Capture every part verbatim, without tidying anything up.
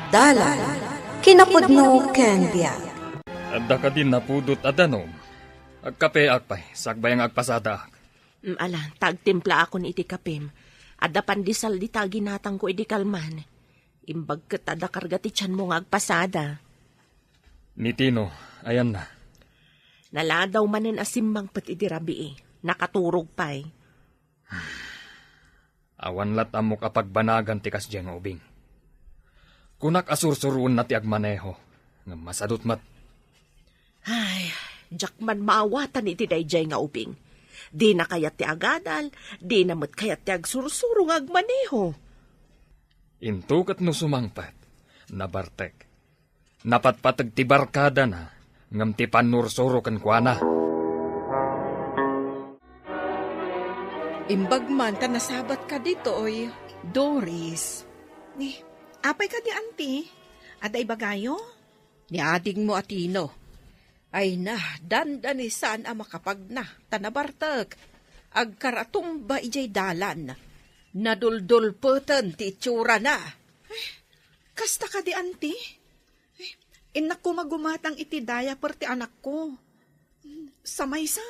Dalan, kinapudno ken biag. Adda kadi napudot a danum? Agkapeak pay, sakbay nga agpasadaak. Mm, ala, ta agtimplaakon iti kapim. Adda pandesal dita a ginatangko idi kalman. Imbag ket adda karga ti tianmo nga agpasada. Ni Tino, ayanna? Naladaw manen a simmangpet idi rabii. Nakaturog pay. Awan lat ammok a pagbanagan ti kasdiay nga ubing. Kunak a sursuroenna ti agmaneho, ngem masadut met. Ay, diak man maawatan iti daydiay nga ubing. Dina kayat ti agadal, dina met kayat ti agsursuro nga agmaneho. Into ket no sumangpet, nabartek. Napatpateg ti barkadana, ngem ti pannursuro kenkuana. Imbag man ta nasabatka ditoy, Doris. Ni, apay kadi, Auntie? Adda ibagayo? Ni adingmo a Tino. Ay na, dandani saan a makapagna, ta nabartek. Agkaratumba idiay dalan. Naduldulpeten ti itsurana. Ay, kasta kadi, Auntie? Ay, innak koma gumatang iti diaper ti anakko. Sa maysa,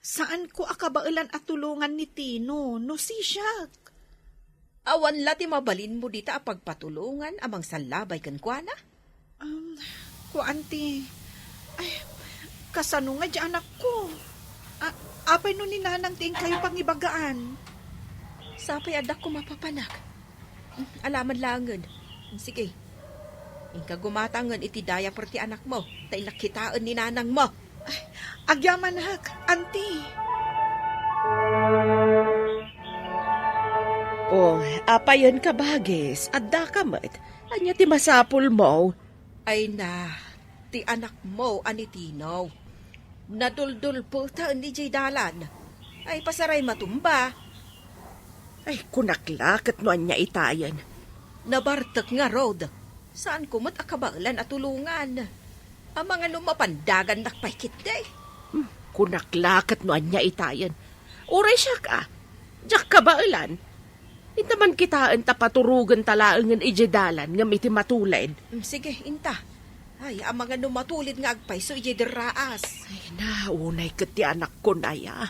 saanko a kabaelan a tulongan ni Tino no sisiak. Awan la ti mabalinmo dita a pagpatulongan a mangsallabay kenkuana? Um, kuan ti, ay, kasano nga di anakko? A-, apay no ni Nanang ti inkayo pangibagaan? Sapay adda koma papanak. Alaman laengen. Sige. Inka gumatangen iti diaper ti anakmo, ta innak kitaen ni nanangmo. Ay, agyamanak, Auntie. Oh, apayen ka, Bagis? Addaka met. Ania ti masapulmo? Ay na, ti anakmo a ni Tino. Naduldulpeten idiay dalan. Ay, pasaray matumba. Ay, kunak la ket no ania itayen. Nabartek ngarud. Saanko met a kabaelan a tulongan. Amangan no mapandagannak pay ketdi. Hmm, kunak la ket no ania itayen. Uray siak a, diak kabaelan. Inta man kitaen ta paturogenta laengen idiay dalan ngem iti matulid. Mm, sige, inta. Ay, amangan no matulid nga agpayso idiay derraas. Ay na, unay ket ti anakkon aya.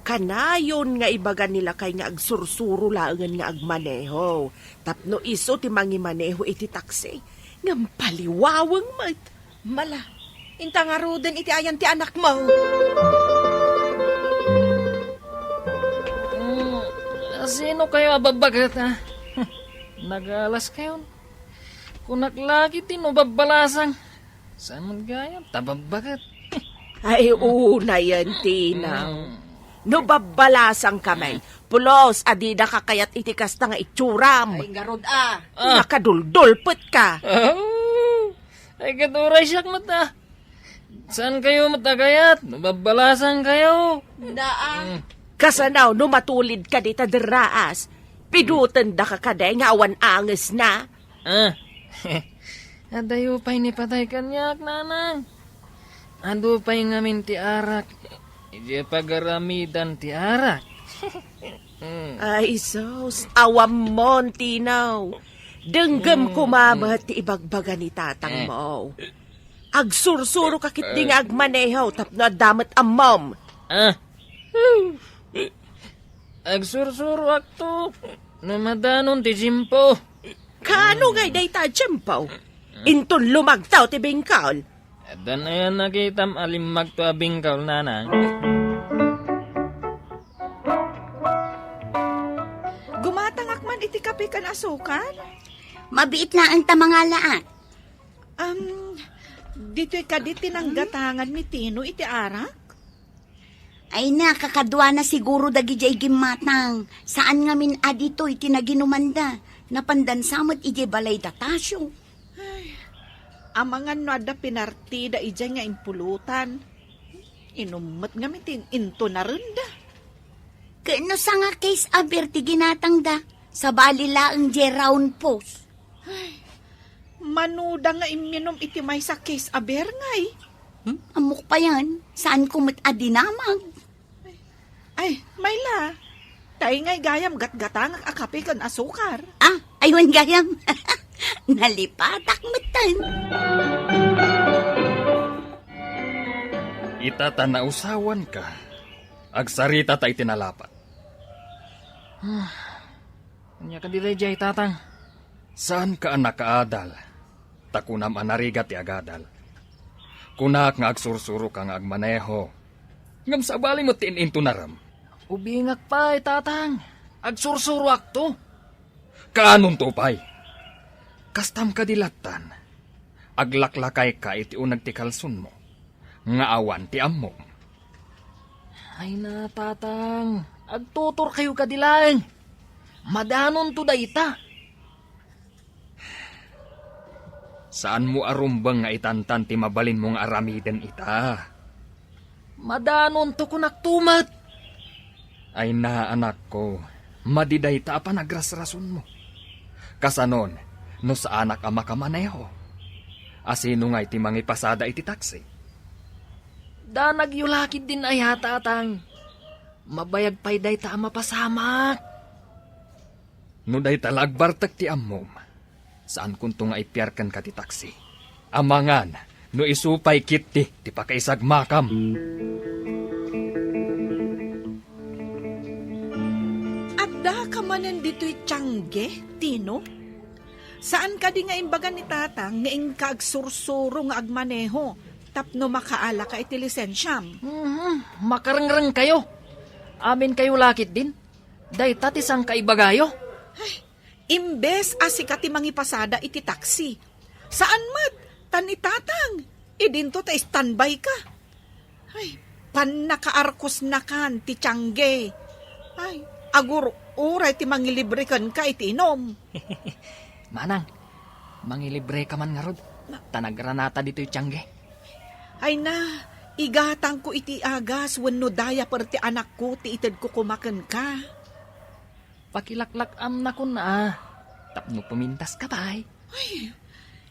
Kanayon nga ibaganna lakay nga agsursuro laengen nga agmaneho. Tapno isu ti mangimaneho iti taksi. Ngem paliwaweng met. Mala, inta ngaruden iti ayan ti anakmo. Mm, sino kayo a babbaket, ha? Nagalas kayon? Kunak lagi ti no babbalasang. Saan man gayam, ta babbaket. Ay, unayen, Tino. Mm. No babbalasang kami, pulos, adida kakayat iti kasta nga itsuram. Ay, ngarud, a. Ah. Nakaduldulpet ka. Oh. Ay, ket uray siak met, a. Saan kayo met a kayat? No babbalasang kayo. Daan. Mm. Kasano no matulid ka dita derraas? Pidutendaka kadi nga awan angesna? Ah. Adayo pay ni patay kaniak, nanang. Adu pay ngamin ti arak. Idiay pagaramidan ti arak. Mm. Ay, sus, awammon, Tino. Denggem Mm, koma mm. met ti ibagbaga ni tatangmo. Eh. Agsursuro ka ketdi nga agmaneho tapno adda met ammom. Ah. Agsursuroakto no madanon ti tiempo. Kaano ngay dayta a tiempo? Inton lumagtaw ti bingkol. Addan aya nakitam a limmagto a bingkol, nanang? Gumatangak man iti kape ken asukar? Mabiit laeng ta mangalaak. Am, ditoy kadi ti nanggatangan ni Tino iti arak? Ay na, kakaduana siguro dagidiay gimmatang. Saan ngamin a ditoy ti naginumanda. Napandan sa met idiay balay da Tasio. Ay, amangan no adda pinartida idiay nga impulutan. Inummet ngamin ti intonarenda. Ket no sanga case a beer ti ginatangda, sabali laeng diay round post. Ay, manuda nga imminum iti maysa case a beer ngay. Hmm? Ammok payen, saanko met a dinamag. Ay, Myla, tay ngay gayam gatgatangak a kape ken asukar. Ah, aywan gayam. Nalipatak metten. Ita ta nausawanka, agsarita ta iti nalapat. Ah, ania kadi daydiay, Tatang? Saanka a nakaadal, ta kunam a narigat ti agadal. Kunak nga agsursuroka nga agmaneho. Ngem sabali met ti in-intunaram. Ubingak pay, Tatang. Agsursuroakto. Kaanonto pay? Kastam kadi lattan? Aglaklakayka iti uneg ti kalsonmo, nga awan ti ammom. Ay na, Tatang. Agtuturkayo kadi laeng. Madanonto dayta. Saanmo a rumbeng nga itantan ti mabalinmo nga aramiden ita. Madanonto, kunakto met. Ay na, anakko, madi dayta a panagrasrasonmo. Kasanon, no saanak a makamaneho, asino ngay ti mangipasada iti taksi? Danagyo la ketdin aya, Tatang. Mabayag pay dayta a mapasamak. No dayta la agbartek ti ammom, saankonto nga ipiar kenka ti taksi. Amangan no isu pay ketdi ti pakaisagmakam. Addaka manen ditoy tiangge, Tino? Saan kadi nga imbaga ni Tatang nga inka agsursuro nga agmaneho tapno makaalaka iti lisensiam? Mhm, makarengrengkayo. Aminkayo la ketdin. Dayta ti sangkaibagayo. Ay, imbes a sika ti mangipasada iti taksi, saan met, ta ni Tatang, idinto ta standby ka. Ay, pannakaarkosnakan ti tiangge. Ay, agur-uray ti mangilibre kenka iti inum. Manang, mangilibreka man ngarud, ta nagranata ditoy tiangge. Ay na, igatangko iti agas wenno diaper ti anakko ti itedko koma kenka. Pakilaklak-amnakon a, tapno pumintaska pay. Ay,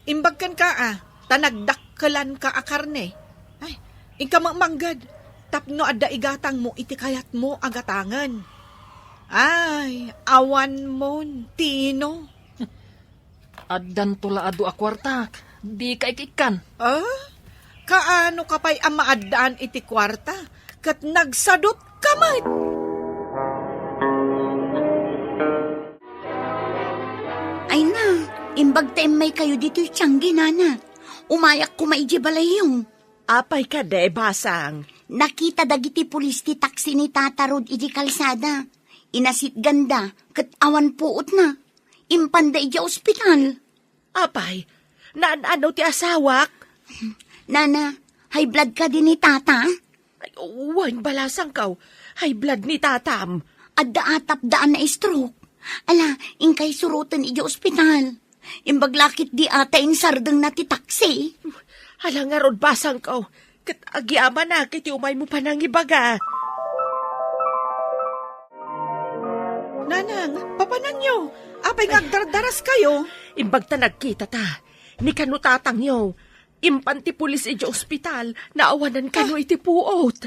imbag kenka a, ta nagdakkelanka a karne. Ay, inka met mangged, tapno adda igatangmo iti kayatmo a gatangen. Ay, awanmon, Tino. Addanto la adu a kuartak, dika ikikkan. Ah? Kaano ka pay a maaddaan iti kuarta, ket nagsadutka met? Ay na, imbag ta immaykayo ditoy tiangge, nana. Umayak koma idiay balayyo. Apay kadi, basang? Nakita dagiti pulis ti taksi ni Tata Rod idiay kalsada. Inasitganda, ket awan puotna. Impanda idiay ospital. Apay, naan-ano ti asawak? Nana, high blood kadi ni Tata? Ay, wen, balasangko, high blood ni Tatam. Adda atapda a na-stroke. Ala, inkay suroten idiay ospital. Imbag la ketdi a ta insardengna ti taksi. Ala ngarud, basangko, ket agyamanak iti umaymo panangibaga. Nanang, papananyo? Apay nga agdardaraskayo? Imbag ta nagkitata, ni kano tatangyo. Impan ti pulis idiay ospital, naawanan kano iti puot.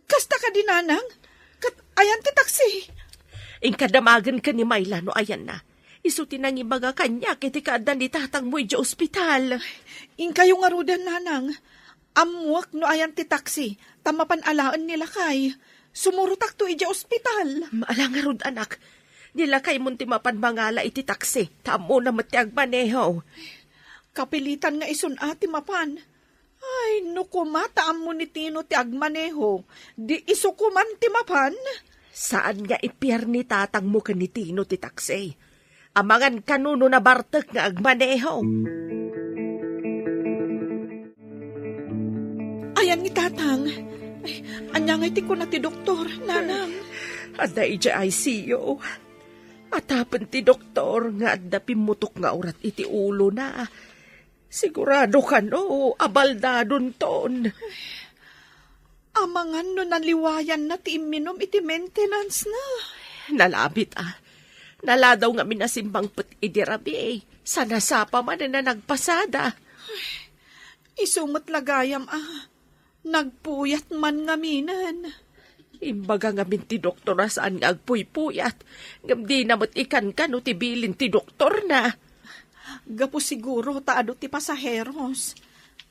Kasta kadi, nanang? Ket ayan ti taksi? Inka damagen ken ni Myla no ayanna. Isu ti nangibaga kaniak iti kaadda ni tatangmo idiay ospital. Inkayo ngaruden, nanang. Ammoak no ayan ti taksi, ta mapan alaen ni lakay. Sumurotakto idiay ospital. Ala ngarud, anak. Ni lakaymon ti mapan mangala iti taksi, ta ammona met ti agmaneho. Kapilitan nga isun a ti mapan. Ay, no koma ta ammo ni Tino ti agmaneho, di isu koman ti mapan? Saan nga ipiar ni tatangmo ken ni Tino ti taksi. Amangan kano no nabartek nga agmaneho. Ayan ni tatang. Ay, ania ngay ti kuna ti doktor, nanang? Adda idiay I C U. Atapen ti doktor nga adda pimmutok nga urat iti ulona. Sigurado kano a baldadonton. Amangan no naliwayanna ti imminum iti maintenance na. Nalabit a. Naladaw ngamin a simmangpet idi rabii. Sanasapa manen a nagpasada. Isu met la gayam a nagpuyat man ngaminen. Imbaga ngamin ti doktor a saan nga agpuypuyat, ngem dina met ikankano ti bilin ti doktorna. Gapu siguro ta adu ti pasaheros.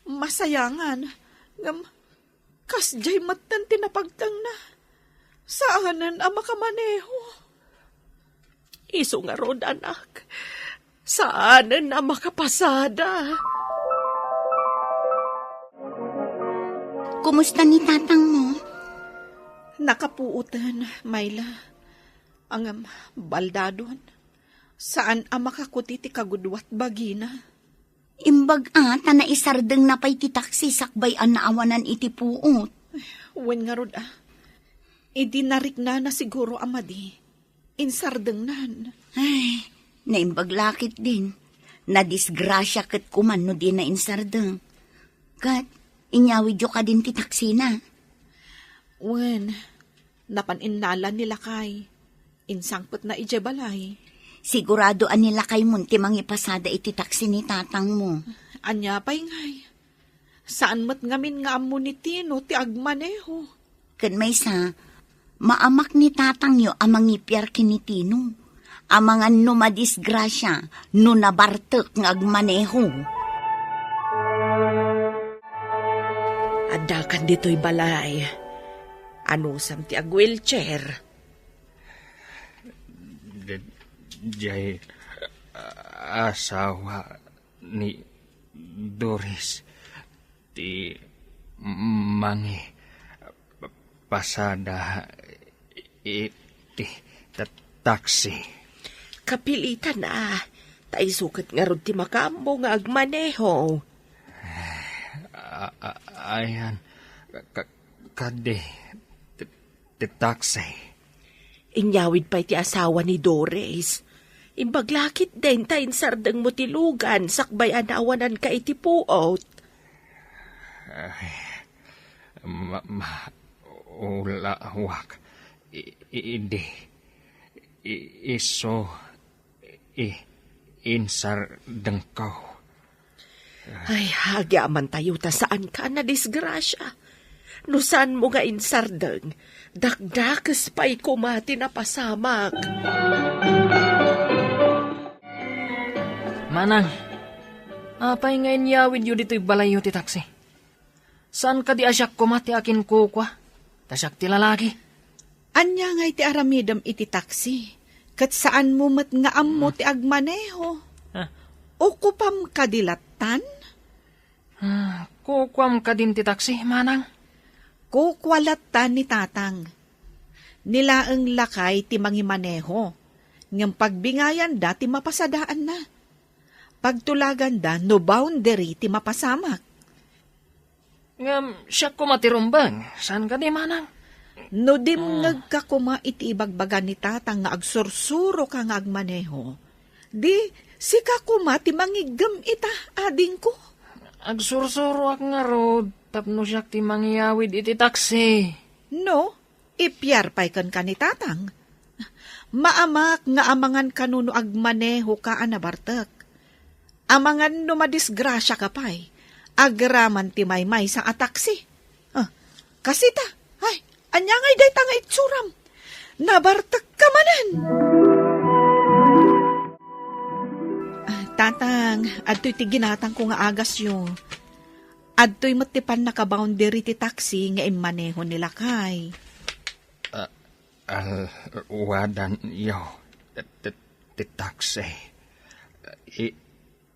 Masayangan. Ngem, kasdiay metten ti napagtengna. Saanen a makamaneho. Isu ngarud, anak. Saanen a makapasada. Kumusta ni tatangmo? Nakapuoten, Myla. Ngem, baldadon. Saan a makakuti ti kagudua ti bagina. Imbag a, ta naisardengna pay ti taksi sakbay a naawanan iti puot. Wen ngarud a. Idi nariknana siguro a madi, insardengnan. Ay, naimbag la ketdin. Nadisgrasia ket koma no dina insardeng. Ket, inyawidyo kadin ti taksina? Wen, napan innala ni lakay. Insangpetna idiay balay. Sigurado a ni lakaymon ti mangipasada iti taksi ni tatangmo. Ania pay ngay? Saan met ngamin nga ammo ni Tino ti agmaneho. Ken maysa, maamak ni tatangyo a mangipiar ken ni Tino. Amangan no madisgrasia, no nabartek nga agmaneho. Addakan ditoy balay. Anusam ti ag-wheelchair? Di-, diay, ah, asawa ni Doris ti mangi-, pasada iti ta-, taksi. Kapilitan a, ta isu ket ngarud ti makaammo nga agmaneho. A-, a-, ayan, ka-, ka-, kadi, ti, ti taksi. Inyawid pay ti asawa ni Doris. Imbag la ketdin ta insardengmo ti lugan sakbay a naawananka iti puot. Ay, ma-, ma-, ulawak. I-, i-, idi. I-, isu. I-, insardengko. Ay, agyamankami ta saanka a nadisgrasia. No saanmo nga insardeng, dakdakes pay koma ti napasamak. Manang, apay nga inyawidyo ditoy balayyo ti taksi? Saan kadi a siak koma ti akinkukua? Ta siak ti lalaki. Ania ngay ti aramidem iti taksi? Ket saanmo met nga ammo Hmm. ti agmaneho? Ah. Ukupam kadi lattan? Ah, kukuam kadin ti taksi, manang? Kukua lattan ni tatang. Ni laeng lakay ti mangimaneho. Ngem pagbingayanda ti mapasadaanna. Pagtulaganda no boundary ti mapasamak. Ngem, siak koma ti rumbeng. Saan kadi, manang? No dimngegka koma iti ibagbaga ni tatang nga agsursuroka nga agmaneho, di sika koma ti mangiggem ita, adingko. Agsursuroak ngarud tapno siak ti mangiyawid iti taksi. No, ipiar pay kenka ni tatang. Maamak nga amangan kano no agmanehoka a nabartek. Amangan no madisgrasiaka pay, agraman ti maymaysa a taksi. Ah, kasita, ay, ania ngay dayta nga itsuram? Nabartekka manen! Ah, tatang, adtoy ti ginatangko nga agasyo. Adtoy met ti pannakaboundary ti taksi nga immaneho ni lakay. Ah, Alwadanyo ti, ti, ti taksi. I,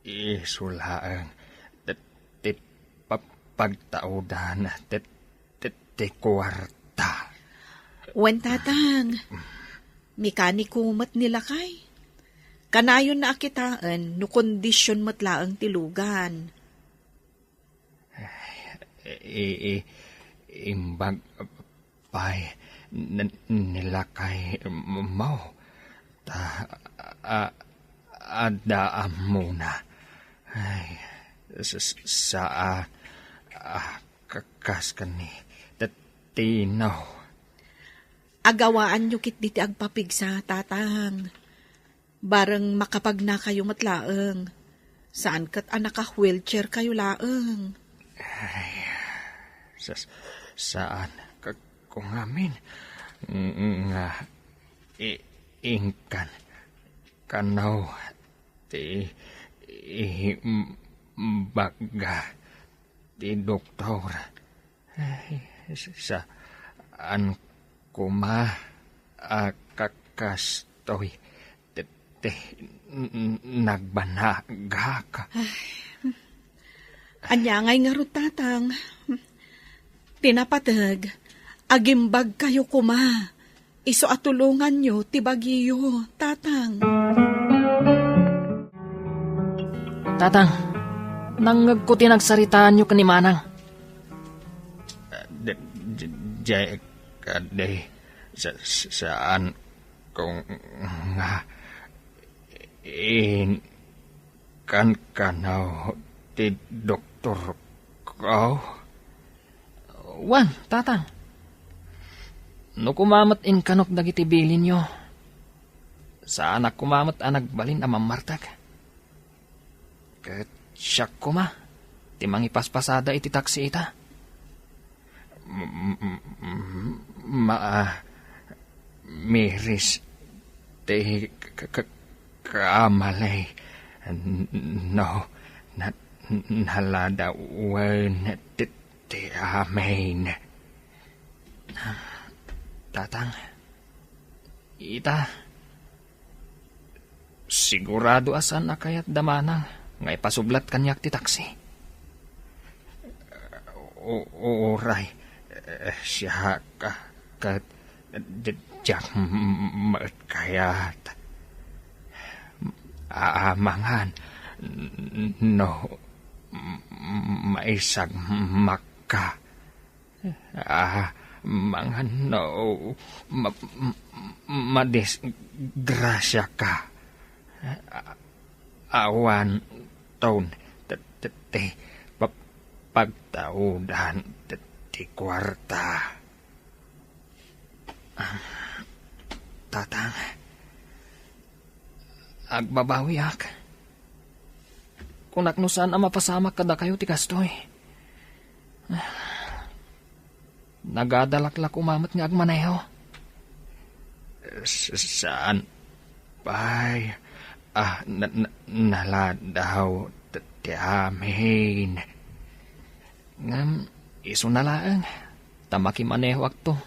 isu laeng ti, ti pa-, pagtaudan ti, ti, ti kuarta. Wen, tatang, mekaniko met ni lakay. Kanayonna a kitaen no kondision met laeng ti lugan. I-, i-, imbag pay n-, ni lakay mo. Ta, a-, adda ammona. Ay, s-, s-, saan a ka-, kas ken ni Tino. Agawaanyo ketdi ti agpapigsa, tatang. Bareng makapagnakayo met laeng. Saan ket a naka-wheelchair kayo laeng. Ay, sas-, saan ka-, ko ngamin nga i-, inkan kano ti Imbagga ti doktor. Ay, saan koma a ka-, kastoy ti, ti n-, n-, nagbanagak. Ania ngay ngarud, Tatang? Ti napateg, agimbagkayo koma. Isu a tulonganyo ti bagiyo, Tatang. Tatang, nangngegko ti nagsaritaanyo ken ni Manang. D-, d-, Jack, kadi, sa-, sa-, saan ko nga in-, kankanaw ti doktorko? Wen, Tatang. No koma met inkanok dagiti bilinyo, saanak koma met a nagbalin a mammartek. Ket siak koma ti mangipaspasada iti taksi ita. M-, m-, m-, ma-, miris ti k-, k-, k-, kamali. N-, no, na-, naladawen ti, ti amin. Tatang, ita, sigurado a saan a kayat da Manang nga ipasublat kaniak ti taksi. U-, uray, eh, siak, ah, ket di-, diak m-, met kayat. Amangan, n-, no, m-, maisagmakka. Ah, mangan no ma-, ma-, madisgrasiaka. A-, awan ton t-, t-, ti pa-, pagtaudan t-, ti kuarta. Ah, Tatang, agbabawiak. Kunak no saan a mapasamak kadakayo ti kastoy. Nagadalak la koma met nga agmaneho. S-, saan pay a na-, na-, naladaw t-, ti amin. Ngem isuna laeng, ta makimanehoakto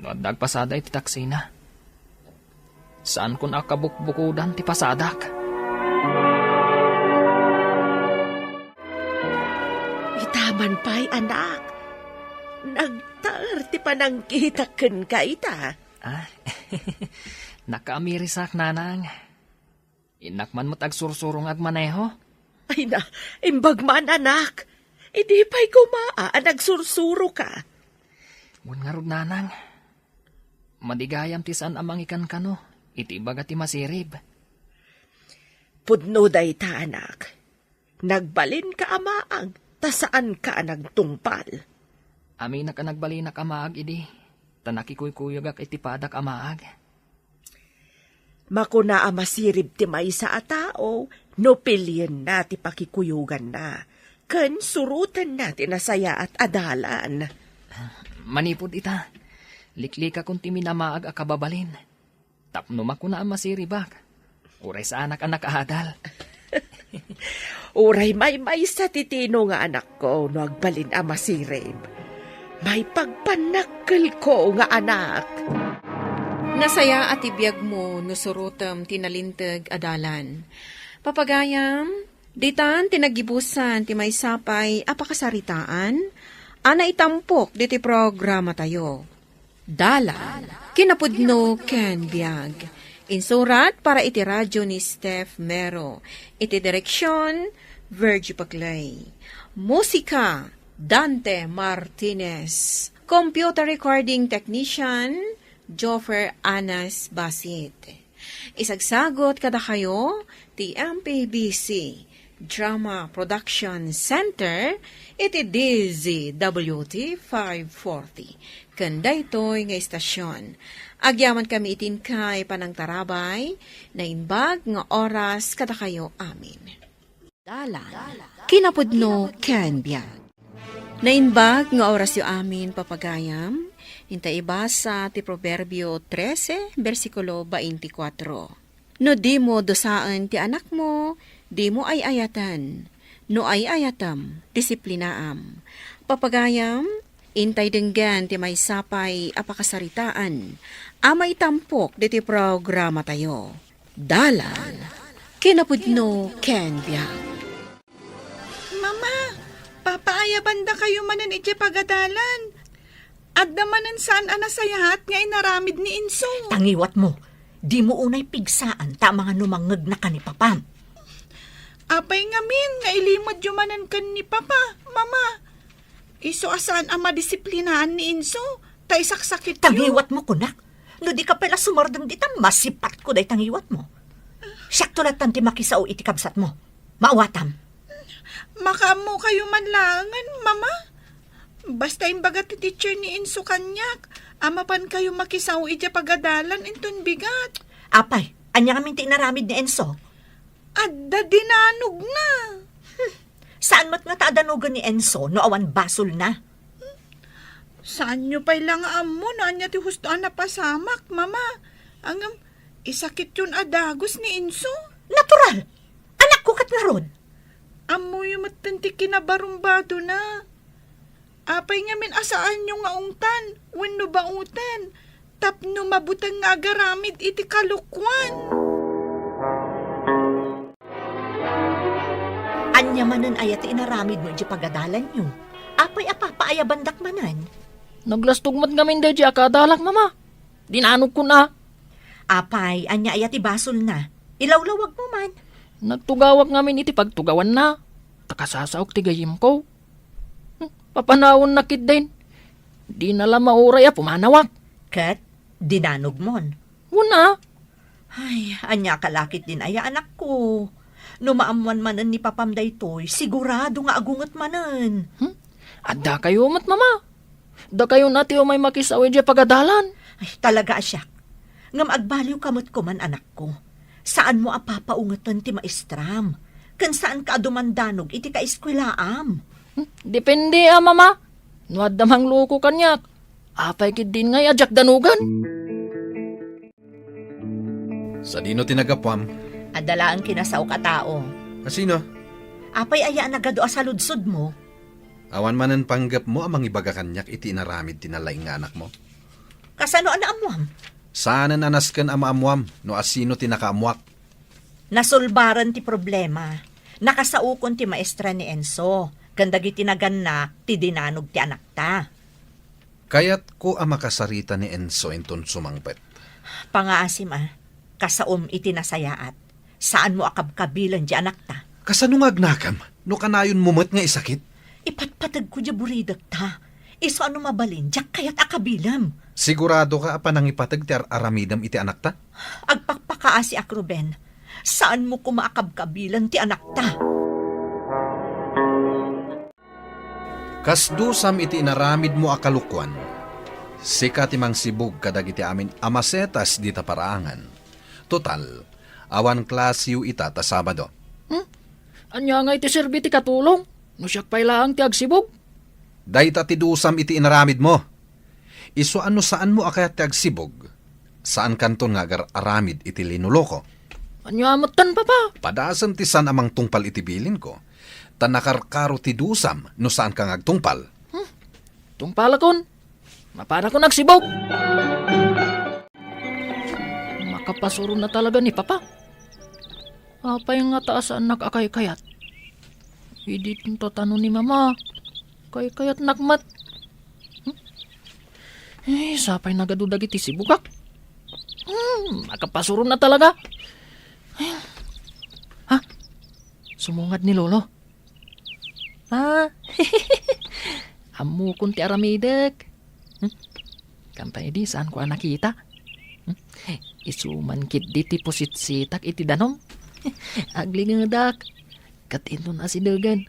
no adda agpasada iti taksina. Saankon a kabukbukodan ti pasadak. Ita man pay, anak. Nagtaer ti panangkitak kenka ita. Ah, nakaamirisak, Nanang. Innak man met agsursuro nga agmaneho. Ay na, imbag man, anak. Idi pay koma a nagsursuroka. Wen ngarud, Nanang. Madi gayam ti saan a mangikankano iti ibaga ti masirib. Pudno dayta, anak. Nagbalinka a maag, ta saanka a nagtungpal. Aminak a nagbalinak a maag idi, ta nakikuykuyogak iti padak a maag. Makuna a masirib ti maysa a tao no pilienna ti pakikuyoganna ken surotenna ti nasayaat a dalan. Manipud ita, liklikakon ti minamaag a kababalin. Tapno makuna a masiribak, uray saanak a nakaadal. Uray maymaysa ti tino nga anakko no agbalin a masirib. Maipagpannakkelko nga anak. Nasayaat ti biagmo no surotem ti nalinteg a dalan. Papagayam, ditan ti naggibusan ti maysa pay a pakasaritaan a naitampok ditoy programatayo. Dalan, kinapudno ken biag. Insurat para iti radio ni Steph Mero. Iti direksion, Virgie Paclay. Musika, Dante Martinez. Computer recording technician, Joffer Anas Basit. Isagsagot kadakayo ti M P B C Drama Production Center iti D Z W T five forty. Ken daytoy nga istasion, agyamankami iti inkay panangtarabay, naimbag nga oras kadakayo amin. Dalan, kinapudno ken biag. Naimbag nga orasyo amin, papagayam, inta ibasa ti Proverbio trese, bersikulo twenty-four. No dimo dusaen ti anakmo, Dimo ay-ayaten. No ay-ayatem, disiplinaam. Papagayam, intay denggen ti maysa pay a pakasaritaan a maitampok ditoy programatayo. Dalan, kinapudno ken biag. Mama, papaayabandakayo manen idiay pagadalan. Adda manen saan a nasayaat nga inaramid ni Enzo. Tangiwatmo, dimo unay pigsaan ta amangan no mangngegna ken ni papam. Apay ngamin nga ilimedyo manen ken ni papa, mama? Isu a saan a madisiplinaan ni Enzo, ta isaksakityo. Tangiwatmo kunak. No di ka pay la sumardeng dita, masipatko dayta ngiwatmo. Siakto lattan ti makisao iti kabsatmo. Maawatam. Makaammokayo man laengen, mama. Basta imbaga ti teacher ni Enzo kaniak a mapankayo makisao idiay pagadalan inton bigat. Apay, ania ngamin ti inaramid ni Enzo? Adda dinanogna. Hmm. Saan met ngata a danogen ni Enzo no awan basolna? Saanyo pay la nga ammo no ania ti husto a napasamak, mama. Ngem, isakityon a dagus ni Enzo. Natural! Anakko ket ngarud. Ammoyo metten ti kinabarumbadona. Apay ngamin a saanyo nga ungtan wenno baoten tapno mabuteng nga agaramid iti kalokuan? Ania manen aya ti inaramidmo idiay pagadalanyo? Apay a papaayabandak manen? Naglastog met ngamin daydiay a kaadalak, mama. Dinanogkon a. Apay, ania aya ti basolna? Ilawlawagmo man. Nagtugawak ngamin iti pagtugawanna. Ta kasasaok ti gayyemko. Hmm, papanawennak ketdin. Dina la mauray a pumanawak. Ket dinanogmon? Wen a. Ay, ania ka la ketdin aya, anakko? No maammoan manen ni papam daytoy, sigurado nga agunget manen. Hmm? Addakayo met, mama. Dakayon a ti umay makisao idiay pagadalan. Ay, talaga a siak. Ngem agbaliwka met koman, anakko. Saanmo a papaungeten ti maestram, ken saanka a dumandanog iti kaeskuelaam. Hmm, depende a, mama. No adda mangloko kaniak, apay ketdin ngay a diak danogen? Sadino ti naggapuam? Adda laeng kinasaok a tao. A sino? Apay aya a nagadu a saludsodmo? Awan manen panggepmo a mangibaga kaniak iti inaramid ti nalaing nga anakmo? Kasano a naammuam? Saanen a nasken a maammuam no asino ti nakaammuak. Nasolbaren ti problema. Nakasaokon ti maestra ni Enzo ken dagiti nagannak ti dinanog ti anakta. Kayatko a makasarita ni Enzo inton sumangpet. Pangaasim a, kasaom iti nasayaat. Saanmo a kabkabilen ti anakta. Kasano nga agnakam no kanayonmo met nga isakit? Ipatpategko diay buridekta. Isu a no mabalin, diak kayat a kabilem. Siguradoka a panangipateg ti ar-aramidem iti anakta? Agpakpakaasiak, Ruben. Saanmo koma a kabkabilen ti anakta. Kas dusam iti inaramidmo a kalokuan, sika ti mangsibug kadagiti amin a masetas dita paraangan. Total, awan klasiyo ita ta Sabado. Hmm? Ania ngay ti serbi ti katulong no siak pay laeng ti agsibug? Dayta ti dusam iti inaramidmo. Isu a no saanmo a kayat ti agsibug, saankanton nga agar-aramid iti linoloko. Ania metten, Papa? Padasem ti saan a mangtungpal iti bilinko, ta nakarkaro ti dusam no saanka nga agtungpal. Hmm. Tungpalakon. Mapanakon agsibug. Makapasuron na talaga ni Papa. Apay ngata a saannak a kaykayat? Idi tatano ni Mama, kaykayatnak met. Hmm? Eh, sapay nagadu dagiti sibugak. Hmm, makapasuron na talaga. Ha? Sumungad ni Lolo. Ah, ammokon ti aramidek. Hmm? Kanta idi, saanko a nakita. Hmm? Isu man ketdi ti pusitsitak iti danum. Aglingedak. Ket inton asidegen,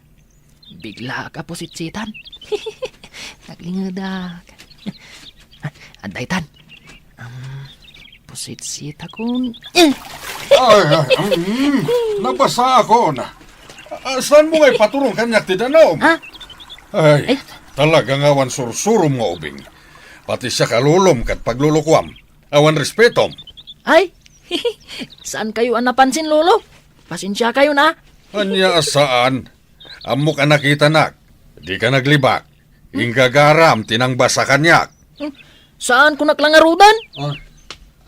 biglaak a pusitsitan. Aglingedak. Adda itan. Um, pusitsitakon. Eh! Ay, ay, mm, nabasaakon. Ah, saanmo nga ipaturong kaniak ti danum? Ha? Ay, eh? Talaga nga awan sursurom nga ubing. Pati siak a lolom ket paglolokoam. Awan respetom. Ay, saankayo a napansin, Lolo. Pasensiakayo na. Ania a saan? Ammok a nakitanak. Dika naglibak. Inggagaram ti nangbasa kaniak. Hmm? Saan kunak la ngaruden? Oh,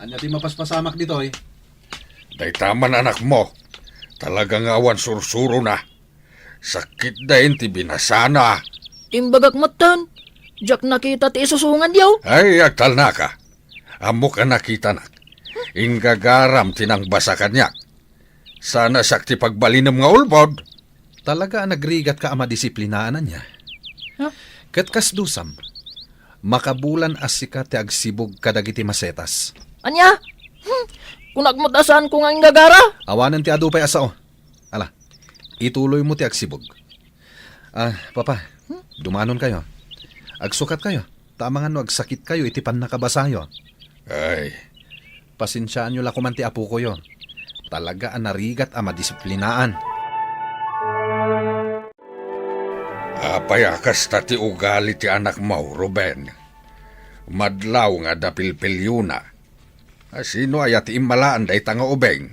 ania ti mapaspasamak ditoy? Dayta man anakmo. Talaga nga awan sursurona. Sakit dain ti binasana. Imbagak metten. Diak nakita ti isusunganyo. Ay, agtalnaka. Ammok a nakitanak. Inggagaram ti nangbasa kaniak. Sana siak ti pagbalinem nga ulbod. Talaga a nagrigatka a madisiplinaan, ania? Ha? Ket kas dusam, makabulan a sika ti agsibug kadagiti masetas. Ania? Hmm. Kunak met a saanko nga inggagara? Awanen ti adu pay a sao. Ala, ituloymo ti agsibug. Ah, Papa, dumanonkayo. Agsukatkayo. Ta amangan no agsakitkayo iti pannakabasayo. Ay. Pasensiaanyo la koman ti apokoyo. Talaga a narigat a madisiplinaan. Apay a kasta ti ugali ti anakmo, Ruben? Madlaw nga adda pilpiliona. A, sino aya ti immalaan dayta nga ubing?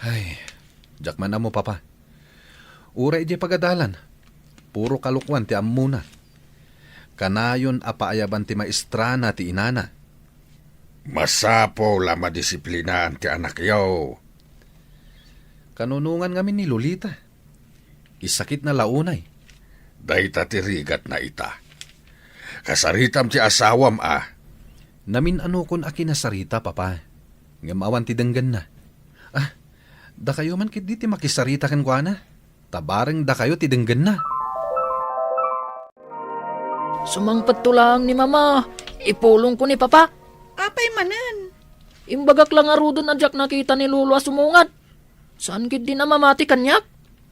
Ay, diak man ammo, Papa. Uray idiay pagadalan, puro kalokuan ti ammona. Kanayon a paayaban ti maestrana ti inana. Masapul a madisiplinaan ti anakyo. Kanunongan ngamin ni Lolita. Isakitna la unay. Dayta ti rigatna ita. Kasaritam ti asawam a. Namin-anokon a kinasarita, Papa. Ngem awan ti denggenna. Ah, dakayo man ketdi ti makisarita kenkuana. Ta bareng dakayo ti denggenna. Sumangpetto laeng ni Mama. Ipulongko ni Papa. Apay manen? Imbagak la ngaruden a diak nakita ni Lolo a sumungad. Saan ketdin a mamati kaniak?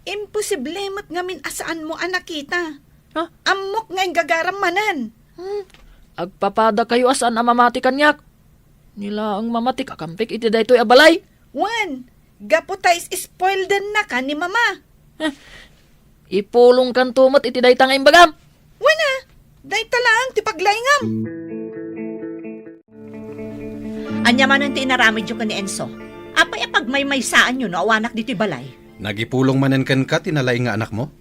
Imposible met ngamin a saanmo a nakita. Ha? Ammok nga inggagaram manen. Hmm. Agpapadakayo a saan a mamati kaniak. Ni laeng mamatik a kampik iti daytoy a balay. Wen, gapu ta is-spoildennaka ni Mama. Eh, ipulongkanto met iti dayta nga imbagam. Wen a, dayta laeng ti paglaingam. Ania manen ti inaramidyo ken ni Enzo? Apay a pagmaymaysaanyo no awanak ditoy balay? Nagipulong manen kenka ti nalaing nga anakmo?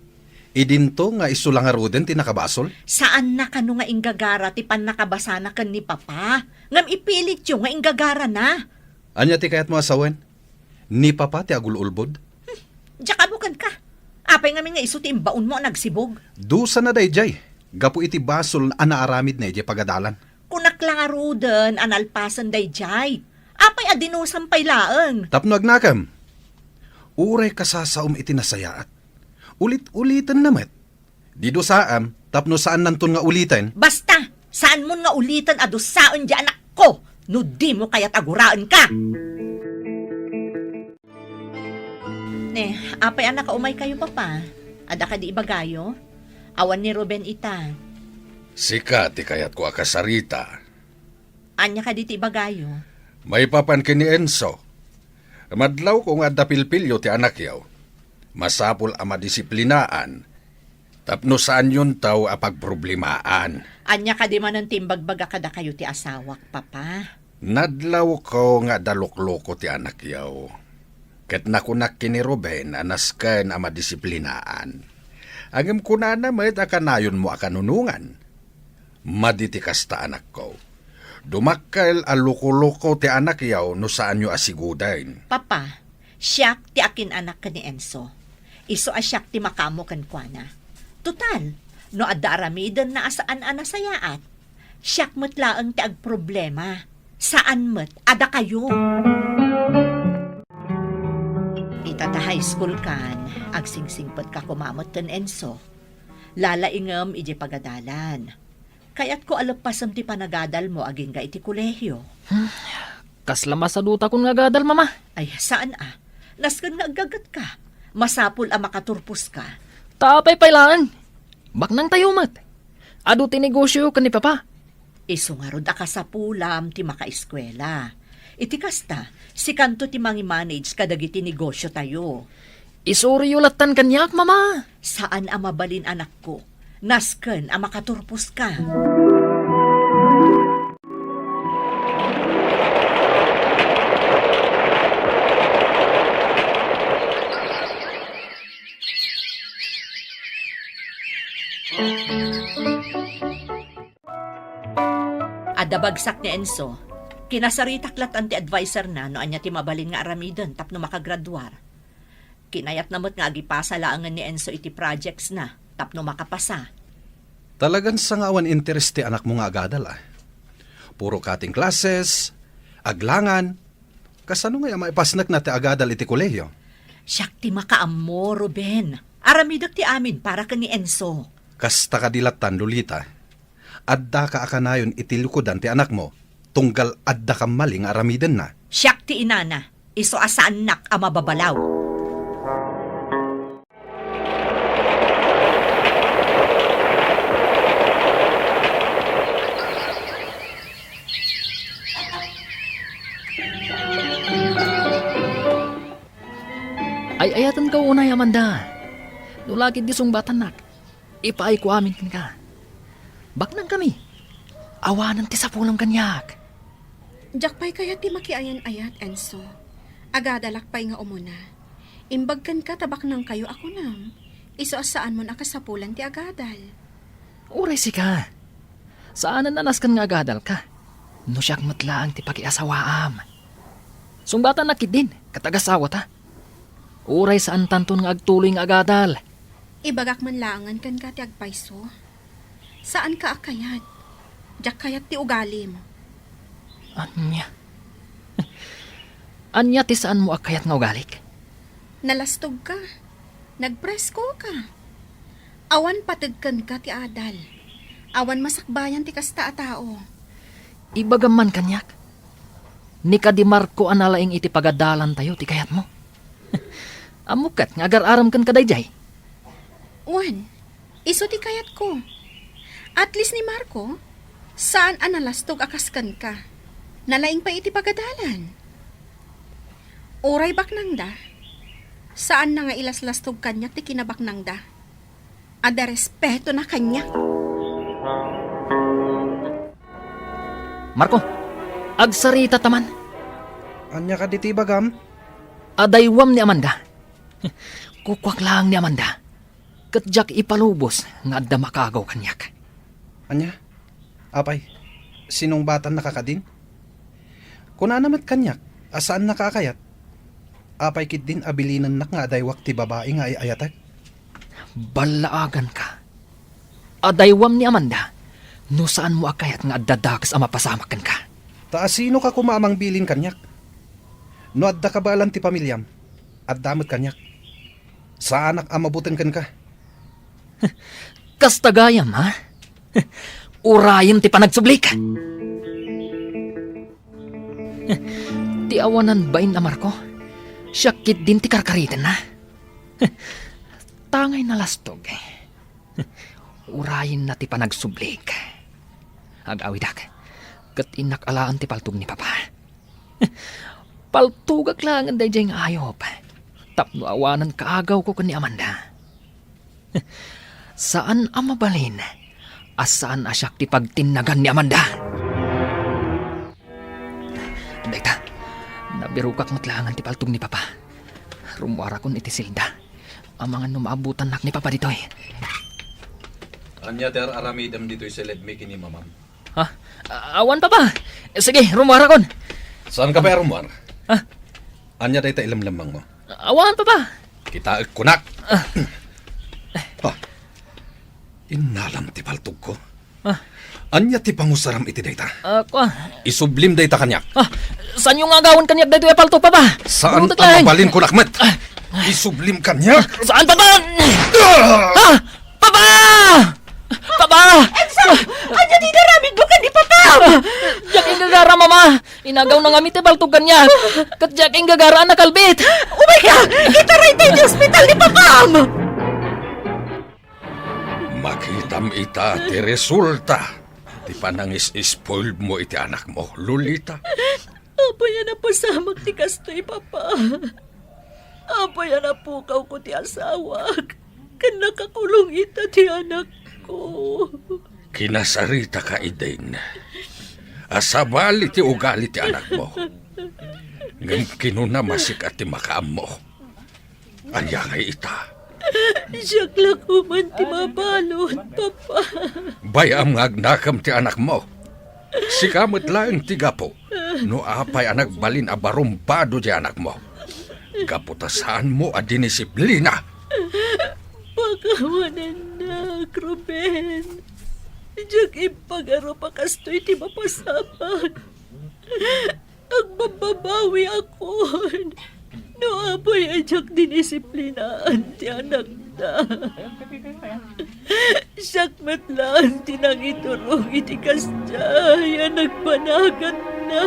Idinto nga isu la ngaruden ti nakabasol? Saanna kano nga inggagara ti pannakabasana ken ni Papa, ngem ipilityo nga inggagarana. Ania ti kayatmo a sawen? Ni Papa ti agul-ulbod? Hmm, diak ammo kenka. Apay ngamin nga isu ti imbaonmo a nagsibug? Dusana daydiay, gapu iti basol a naaramidna idiay pagadalan. Kunak la ngaruden a nalpasen daydiay. Apay a dinusam pay laeng? Tapno agnakem. Uray kasasaom iti nasayaat. Ulit-ulitenna met. Di dusaem tapno saannanton nga uliten. Basta, saanmon nga uliten a dusaen diay anakko no dimo kayat a guraenka. Ne, apay a nakaumaykayo, Papa? Adda kadi ibagayo? Awan ni Ruben ita. Sika ti kayatko a kasarita. Ania kadi ti ibagayo? Maipapan ken ni Enzo, madlawko nga adda pilpilyo ti anakyo. Masapul a madisiplinaan tapno saanyonto a pagproblemaan. Ania kadi manen ti imbagbaga kadakayo ti asawak, Papa? Nadlawko nga adda lukloko ti anakyo. Ket nakunak ken ni Ruben a nasken a madisiplinaan. Ngem kunana met a kanayonmo a kanunongan. Madi ti kasta, anakko. Dumakkel a luko-luko ti anakyo no saanyo a siguden. Papa, siak ti akin-anak ken ni Enzo. Isu a siak ti makaammo kenkuana. Total, no adda aramidenna a saan a nasayaat, siak met laeng ti agproblema. Saan met a dakayo. Ita ta high school kan, agsingsingpetka koma met ken Enzo. Lalaingem idiay pagadalan. Kayatko a leppasem ti panagadalmo agingga iti kolehio. Hmm, kasla masadutakon nga agadal, Mama. Ay, saan a. Nasken nga aggagetka. Masapul a makaturposka. Ta apay pay laeng? Baknangtayo met. Adu ti negosio ken ni Papa. Isu ngarud a kasapulam ti makaeskuela. Iti kasta, sikanto ti mangimanage kadagiti negosiotayo. Isuriyo lattan kaniak, Mama. Saan a mabalin, anakko. Nasken a makaturposka. Adda bagsak ni Enzo. Kinasaritak latta ti adviserna no ania ti mabalin nga aramiden tapno makagraduar. Kinayatna met nga agipasa laengen ni Enzo iti projectsna tapno makapasa. Talagan saan nga awan interes ti anakmo nga agadal, a. Puro cutting classes, aglangan. Kasano ngay a maipasnekna ti agadal iti kolehiyo? Siak ti makaammo, Ruben. Aramidek ti amin para ken ni Enzo. Kasta kadi lattan, Lolita. Addaka a kanayon iti likudan ti anakmo, tunggal adda kammali nga aramidenna. Siak ti inana, isu a saannak a mababalaw. Ay-ayatenka unay, Amanda. No la ketdi sungbatannak, ipaayko amin kenka. Baknangkami. Awanen ti sapulem kaniak. Diak pay kayat ti makiayan-ayat, Enzo. Agadalak pay nga umuna. Imbag kenka ta baknangkayo a kunam, isu a saanmon a kasapulan ti agadal. Uray sika. Saanen a nasken nga agadalka. No siak met laeng ti pakiasawaam. Sungbatannak ketdin, ket agasawata. Uray saantanton nga agtuloy nga agadal. Ibagak man laengen kenka ti agpayso. Saanka a kayat. Diak kayat ti ugalim. Ania? Ania ti saanmo a kayat nga ugalik? Nalastogka. Nagpreskoka. Awan pateg kenka ti adal. Awan masakbayan ti kasta a tao. Ibagam man kaniak. Ni kadi Marco a nalaing iti pagadalantayo ti kayatmo. Ammok ket nga agar-arem kenka daydiay. Wen, isu ti kayatko. At least ni Marco, saan a nalastog a kas kenka. Nalaing pay iti pagadalan. Uray baknangda, saanna nga ilaslastog kaniak ti kinabaknangda. Adda respetona kaniak. Marco, agsarita ta man. Ania kadi ti ibagam? Adaywam ni Amanda. Kukuak laeng ni Amanda. Ket diak ipalubos nga adda makaagaw kaniak. Ania? Apay, sinungbatannaka kadin? Kunana met kaniak a saannaka a kayat. Apay ketdin a bilinennak nga adaywak ti babai nga ay-ayatek? Ballaaganka. Adaywam ni Amanda no saanmo a kayat nga adda dakes a mapasamak kenka. Ta asinoka koma a mangbilin kaniak? No adda kabaelan ti pamiliam, adda met kaniak. Saanak a mabuteng kenka. Kasta gayam, ha? Urayem ti panagsublik. Ti awanan bain a Marco, siak ketdin ti karkaritenna. Tangay nalastog. Urayenna ti panagsublik. Agawidak, ket innak alaen ti paltog ni Papa. Paltogak laengen daydiay nga ayup tapno awanen kaagawko ken ni Amanda. Saan a mabalin a saan a siak ti pagtinnagan ni Amanda. Dayta, nabirokak met laengen ti paltog ni Papa. Rummuarakon iti selda. Amangan no maabutannak ni Papa ditoy. Ania ti ar-aramidem ditoy sa ledmi ken ni Mamam? Ha? A-, awan, Papa. Sige, rummuarakon. Saanka pay a rummuar? Ha? Ania dayta ilemlemmengmo? Awan, Papa. Kitaek kunak. Ah. Ha? Innalam ti paltogko. Ah. Ania ti pangusaram iti dayta? Ah, kua. Isublim dayta kaniak. Ah, saanyo nga agawen kaniak daytoy a paltog, Papa? Saan a mabalin kunak met? Ah. Isublim kaniak. Ah, saan, Papa? Ah! Ah! Papa! Papa! Enzo! Ania ti inaramidmo ken ni Papa? Ah, diak inggagara, Mama. Inagawna ngamin ti paltog kaniak. Ket diak inggagara a nakalbit. Umayka! Itaray ta iti ospital ni Papam! Makitam ita ti resulta ti panangis-spoilmo iti anakmo, Lolita. Apay a napasamak ti kastoy, Papa? Apay a napukawko ti asawak? Ken nakakulong ita ti anakko. Kinasaritaka idin a sabali ti ugali ti anakmo. Ngem kinunam a sika ti makaammo. Ania ngay ita? Siak la koman ti mabalud, Papa. Bay-am nga agnakem ti anakmo. Sika met laeng ti gapu. No apay a nagbalin a barumbado ti anakmo, gapu ta saanmo a dinisiplina. Pakawanennak, Ruben. Diak impagarup a kastoy ti mapasamak. Agbabbabawiakon no apay a diak dinisiplinaan ti anakda. Siak met laeng ti nangiturong iti kasdiay a nagpanaganna.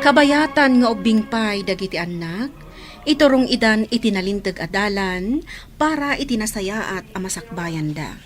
Kabayatan nga ubbing pay dagiti annak, iturong idan iti nalinteg a dalan para iti nasayaat a masakbayanda.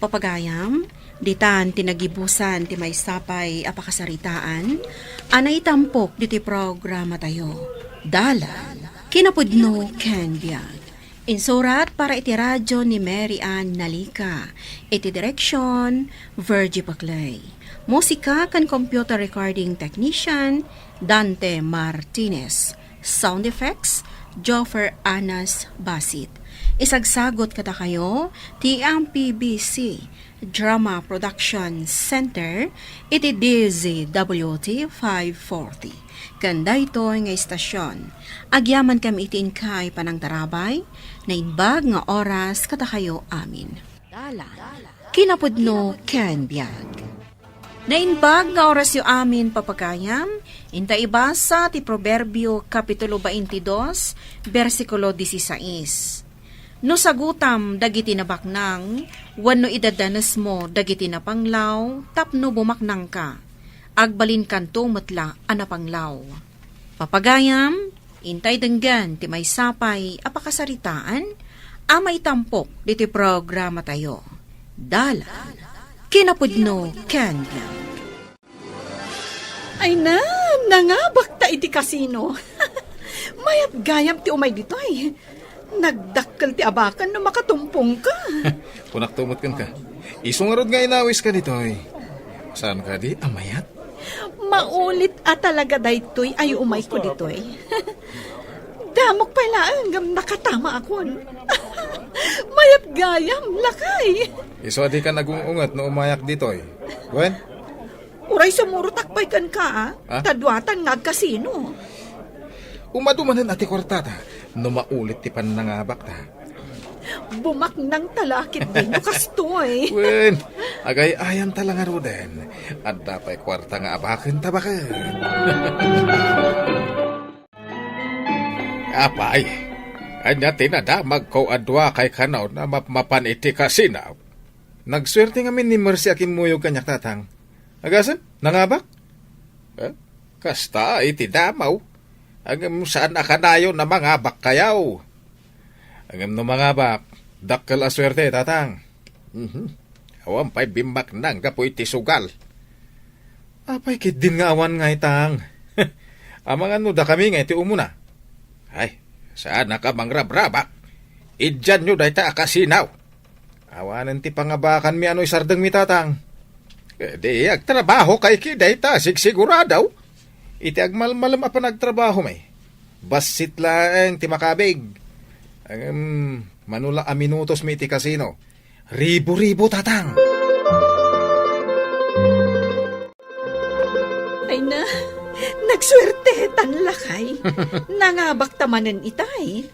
Papagayam, ditan ti nagibusan ti maysa pay a pakasaritaan a naitampok diti programatayo, Dalan, Kinapudno ken Biag. Insurat para iti radio ni Mary Ann Nalica. Iti direksyon, Virgie Paclay. Musika ken computer recording technician, Dante Martinez. Sound effects, Joffer Anas Basit. Isagsagot kadakayo ti M P B C Drama Production Center iti D Z W T five forty. Ken daytoy nga istasyon, agyamankami iti inkay panangtarabay, naimbag nga oras kadakayo amin. Dalan, kinapudno ken biag. Naimbag nga orasyo amin, papagayam, inta ibasa ti Proverbio, Kapitulo twenty-two, bersikulo dieciséis. No sagutam dagiti nabaknang, wenno idadanesmo dagiti napanglaw tapno bumaknangka, agbalinkanto met la a napanglaw. Papagayam, intay denggen ti maysa pay a pakasaritaan a maitampok ditoy programatayo. Dalan, kinapudno ken biag. Ay na, nangabakta iti kasino. Mayat gayam ti umay ditoy. Nagdakkel ti abakan no makatumpongka. Kunakto met kenka. Isu ngarud nga inawiska ditoy. Saan kadi a mayat? Maulit a talaga daytoy ay umayko ditoy. Damok pay laeng ngem nakatamaakon. Mayat gayam, lakay. Isu a dika nagung-unget no umayak ditoy. Wen? Uray sumurotak pay kenka, a? Ah? Ta duatan nga agkasino. Umadu manen a ti kuartata, no maulit ti pannangabakta. Bumaknangta la ketdi no kastoy. Wen, agay-ayamta la ngaruden. Adda pay kuarta nga abakenta baket. Apay, ania ti nadamagko a duakay kano a mapmapan iti kasino? Nagsuerte ngamin ni Mercy a kimmuyog kaniak, Tatang. Agasem, nangabak? Eh, kasta iti damaw. Ngem saan a kanayon a mangabakkayo. Ngem no mangabak, dakkel a suerte, Tatang. Mhm. Awan pay bimmaknang gapu iti sugal. Apay ketdin nga awan ngay, Tang? Amangan no dakami nga iti umuna. Ay, saanak a mangrabrabak. Idianyo dayta a kasino. Awanen ti pangabakanmi a no isardengmi, Tatang. Eh, di agtrabaho kay ki dayta, sigsigurado. Iti agmalmalem a panagtrabahomi, bassit laeng ti makabig. Ngem, mano la a minutosmi iti kasino, ribu-ribu, Tatang. Ay na, nagsuertetan lakay. Nangabakta manen itay.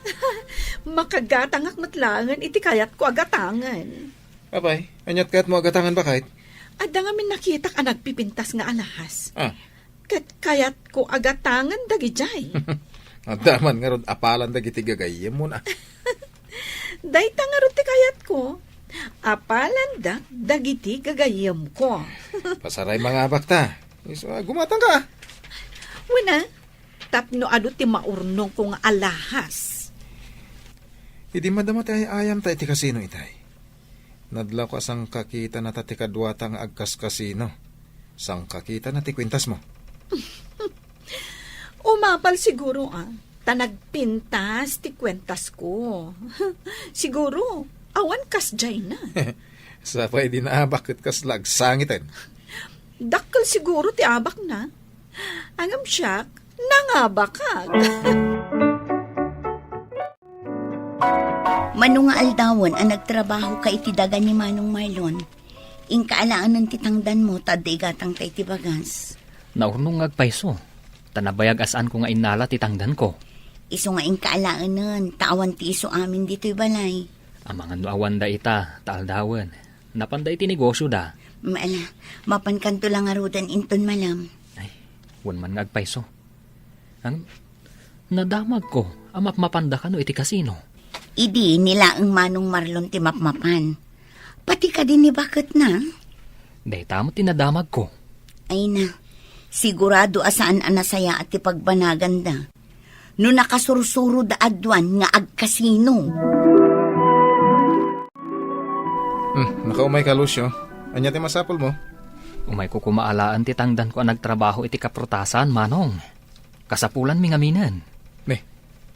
Makagatangak met laengen iti kayatko a gatangen. Apay, aniat kayatmo a gatangen, baket? Adda ngamin nakitak a nagpipintas nga alahas. Ah. Ket kayatko a gatangen dagidiay. Adda man ngarud apalan dagiti gagayyemmo na. Dayta ngarud ti kayatko. Apalandak dagiti gagayyemko. Pasaray mangabakta. Isu a, gumatangka. Wen a, tapno adu ti maurnongko nga alahas. Idi madama ti ay-ayamta iti kasino itay. Nadlawko a sangkakitanata ti kaduata nga agkaskasino. Sangkakitanata ti kuentasmo. Umapal siguro, a, ta nagpintas ti kuentasko. Siguro, awan kasdiayna. Sapay di naabak ket kasla agsangiten. Dakkel siguro ti abakna. Ngem siak, nangabakak. Mano nga aldawen a nagtrabahoka iti daga ni Manong Marlon, inka alaenen ti tangdanmo ta adda igatangta iti bagas. Naurnong nga agpayso, ta nabayag a saanko nga innala ti tangdanko. Isu nga inka alaenen, ta awan ti isu amin ditoy balay. Amangan no awan da ita, ta aldawen. Napanda iti negosioda. Maala, mapankanto la ngaruden inton malem. Ay, wen man nga agpayso. Ang nadamagko a mapmapanda kano iti kasino. Idi ni laeng Manong Marlon ti mapmapan. Pati kadi ni baketna. Dayta met ti nadamagko. Ay na, sigurado a saan a nasayaat ti pagbanaganda. No nakasursuroda aduan nga agkasino. Hmm, nakaumay ka, Lucio. Ania ti masapulmo? Umayko koma alaen ti tangdanko a nagtrabaho iti kaprutasan, Manong. Kasapulanmi ngaminen. Ne,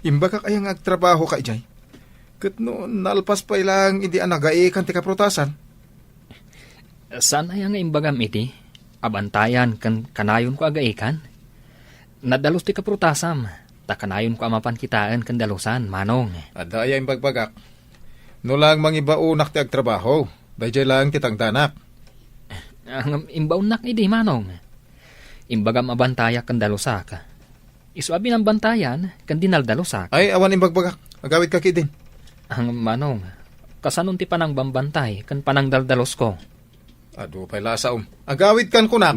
imbagak aya nga agtrabahoka idiay? Ket no nalpas pay laeng idi a nagaikan ti kaprutasan? Saan aya nga imbagam iti abantayan ken kanayonko a gaikan? Nadalus ti kaprutasam, ta kanayonko a mapan kitaen ken dalusan, Manong. Adda aya imbagbagak? No laeng mangibaonak ti agtrabaho, daydiay laeng ti tangdanak. Ngem imbaonnak idi, Manong. Imbagam a bantayak ken dalusak. Isu a binambantayan ken dinaldalusak. Ay, awan imbagbagak. Agawidka ketdin. Ang Manong, kasanon ti panangbambantay ken panangdaldalusko? Adu pay la a saom. Agawidkan kunak.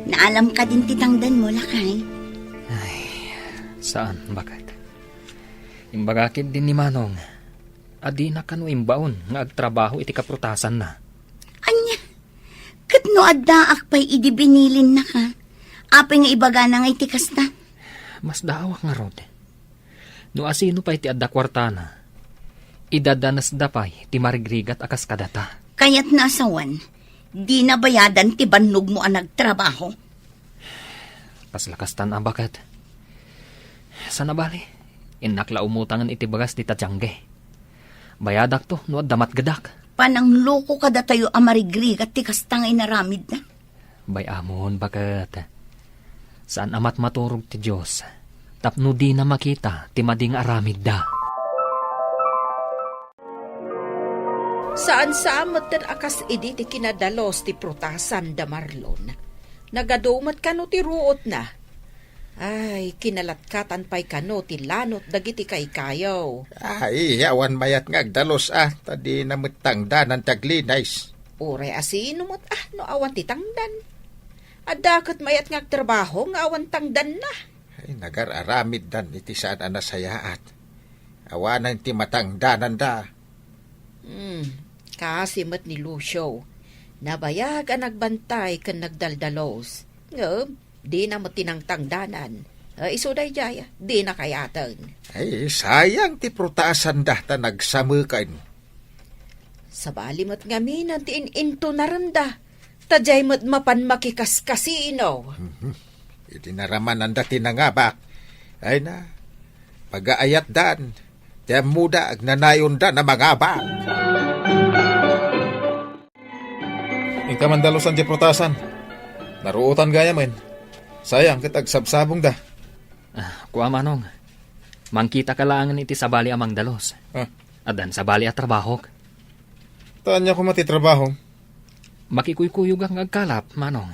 Naalam kadin ti tangdanmo, lakay? Ay, saan, baket. Imbaga ketdin ni Manong a dina kano imbaon nga agtrabaho iti kaprutasanna. Ania? Ket no addaak pay idi binilinnaka, apay nga ibagana nga iti kasta? Masdaawak ngarud. No asino pay ti adda kuartana, idadanesda pay ti marigrigat a kas kadata. Kayatna a sawen, dina bayadan ti bannogmo a nagtrabaho. Kasla kastan a baket. Sana bali, innak la umutangen iti bagas dita tiangge. Bayadakto no adda matgedak. Panangloko kadatayo a marigrigat ti kasta nga inaramidda. Bay-amon, baket. Saan a matmaturog ti Dios tapno dina makita ti madi nga aramidda. Saan-saan metten a kas idi ti kinadalus ti prutasan da Marlon. Nagadu met kano ti ruotna. Ay, kinalatkatan pay kano ti lanot dagiti kaykayo. Ay, awan mayat nga agdalus a, ta dina met tangdanan ti aglinis. Uray asino met a no awan ti tangdan. Adda ket mayat nga agtrabaho nga awan tangdanna. Ay, nagar-aramiddan iti saan a nasayaat. Awanen ti matangdananda. Hmm, kasi met ni Lucio. Nabayag a nagbantay ken nagdaldalos. Ngem, dina met tinangtangdanan. Ay, isu daydiay, dina kayaten. Ay, sayang ti prutasanda ta nagsameken. Sabali met ngamin ti in-intunarenda. Ta diay met mapan makikaskasino. Mhm. Idi naramananda ti nangabak, ay na, pagaayatdan, ti ammoda agnanayonda a mangabak. Inka mandalusan diay prutasan. Naruotan gayamen. Sayang ket agsabsabongda. Ah, kua, Manong. Mangkitaka laengen iti sabali a mangdalus. Ah. Addan sabali a trabahok. Ta ania koma ti trabahom? Makikuykuyogak nga agkalap, Manong.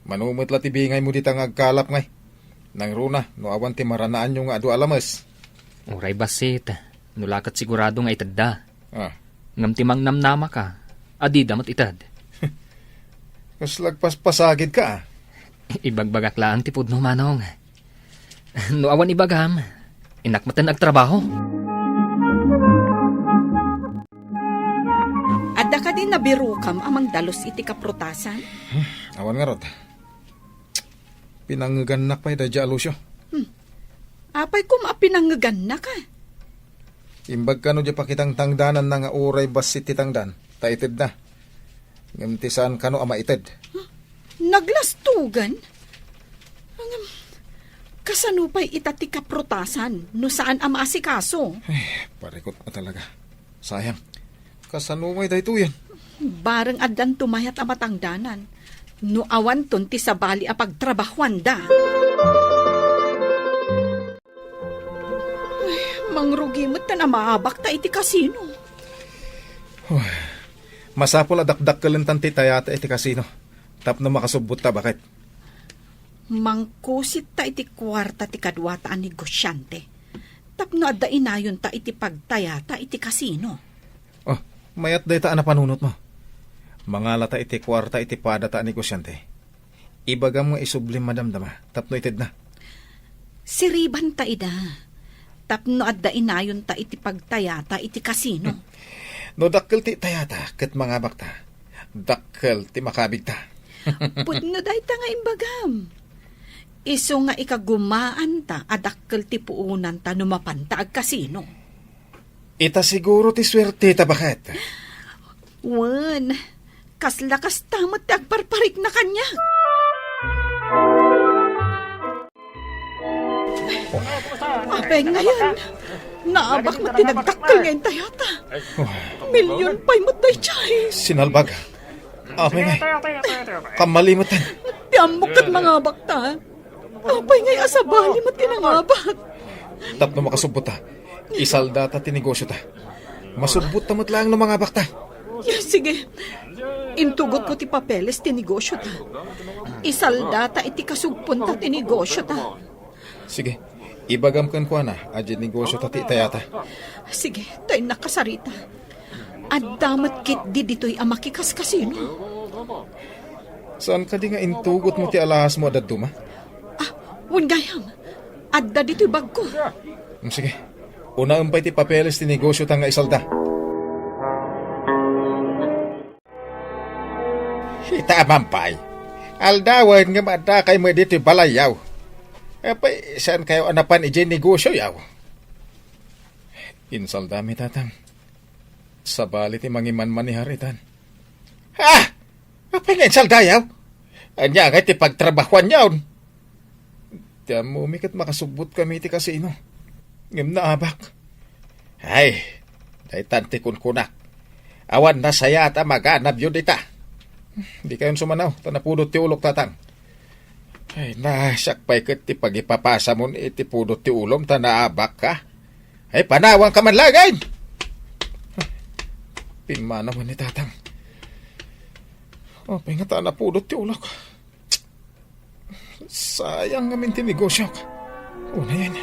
Mano met la ti bingaymo dita nga agkalap ngay? Nangruna, no awan ti maranaanyo nga adu a lames. Uray bassit, no la ket sigurado nga itedda. Ah. Ngem ti mangnamnamaka, a dida met ited. Kasla agpaspasagidka, ah. Ibagbagak laeng ti pudno, Manong. No awan ibagam, innak metten agtrabaho. Adda kadi nabirokam a mangdalus iti kaprutasan? Hmm, awan ngarud. Pinangngegannak pay daydiay a Lucio. Hmm. Apay koma a pinangngegannak, a? Imbag kano diay pakitangtangdananna nga uray bassit ti tangdan, ta itedna. Ngem ti saan kano a maited. Huh? Naglastugan? Ngem, kasano pay ita ti kaprutasan no saan a maasikaso? Ay, parikot a talaga. Sayang. Kasano ngay daytoyen? Bareng addanto mayat a matangdanan no awanton ti sabali a pagtrabahuanda. Mangrugi met ta no maabakta iti kasino. Huh. Masapul a dakdakkelentan ti tayata iti kasino tapno makasubbotta, baket. Mangkusitta iti kuarta ti kaduata a negosiante tapno adda inayonta iti pagtayata iti kasino. Oh, mayat dayta a napanunotmo. Mangalata iti kuarta iti padata a negosiante. Ibagam nga isublim madamdama tapno itedna. Siribanta ida tapno adda inayonta iti pagtayata iti kasino. No dakkel ti tayata ket mangabakta, dakkel ti makabigta. Pudno dayta nga imbagam. Isu nga ikagumaanta a dakkel ti puonanta no mapanta agkasino. Ita siguro ti suerteta, baket. Wen, kasla kasta met ti agparparikna kaniak. Apay ngayen, naabak met ti nagdakkel nga intayata. Million pay met daydiay. Sinalbag. Apay ngay, kammalimeten. Ti ammok ket mangabakta. Apay ngay a sabali met ti nangabak? Tapno makasubbotta, isaldata ti negosiota. Masubbotta met laeng no mangabakta. Sige. Intugotko ti papeles ti negosiota. Isaldata iti kasugponta ti negosiota. Sige. Ibagam kenkuana a diay negosiota ti itayata. Sige, ta innak kasarita. Adda met ketdi ditoy a makikaskasino. Saan kadi nga intugotmo ti alahasmo a dadduma? Ah, wen gayam. Adda ditoy bagko. Mm, sige. Unaem pay ti papeles ti negosiota nga isalda. Ita a mampay. Aldawen nga maadda kay met ditoy balayyaw. Apay, saan kayo a napan idiay negosyo yaw? Insaldami, Tatang. Sabali ti mangimanmanihar itan. Ha? Apay nga insaldayaw? Ania ngay ti pagtrabahuanyaw? Ti ammomi ket makasubbotkami iti kasino. Ngem naabak. Ay, daytan ti kunkunak. Awan nasayaat a maganabyo dita. Dikayon sumanaw, ta napudot ti ulok, Tatang. Ay, na, siak pay ket ti pagipapasamon iti pudot ti ulom ta naabak ka. Ay, panawanka man laeng! Pimmanaw ni Tatang. Apay ngata a napudot ti ulok? Sayang ngamin ti negosyok. Unayen.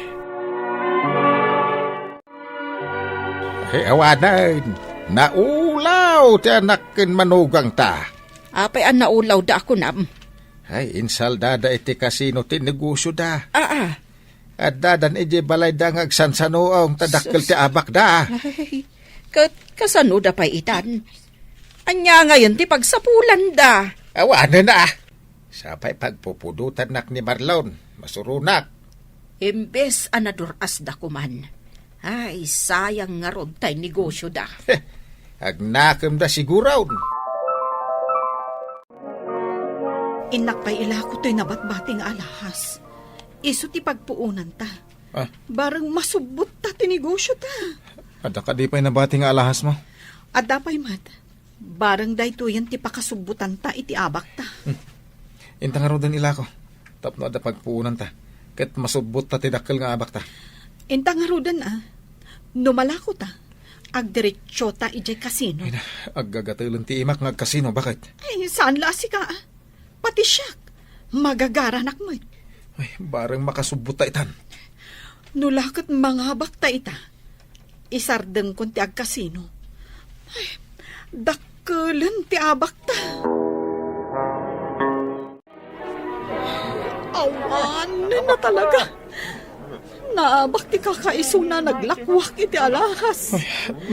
Ay, awanen. Naulaw ti anak ken manugangta. Apay a naulawda a kunam? Ay, insaldada iti kasino ti negosyoda. Aa. Addadan idiay balayda nga agsansanoaw ta dakkel ti abakda. Ay, ket kasanoda pay itan? Ania ngayen ti pagsapulanda? Awanen a. Sapay pagpupudotannak ni Marlon, masuronak. Imbes a nadur-asda koman. Ay, sayang ngarud tay negosyoda. Agnakemda siguron. Innak pay ilako toy nabatbati nga alahas. Isu ti pagpuonanta. Ah. Bareng masubbotta ti negosyota. Adda kadi pay nabati nga alahasmo? Adda pay met. Bareng daytoyen ti pakasubbotanta iti abakta. Hmm. Inta ngaruden ilako, tapno adda pagpuonanta, ket masubbotta ti dakkel nga abakta. Inta ngaruden a, no malakota, agdiretsota idiay kasino. Ay na, aggagatelen ti imak nga agkasino, baket? Ay, saan la a sika, a? Pati siak, magagaranak met. Ay, bareng makasubbotta itan. No la ket mangabakta ita, isardengkon ti agkasino. Ay, dakkelen ti abakta. Awanen a talaga. Naabak ti kakaisuna naglakwak iti alahas. Ay,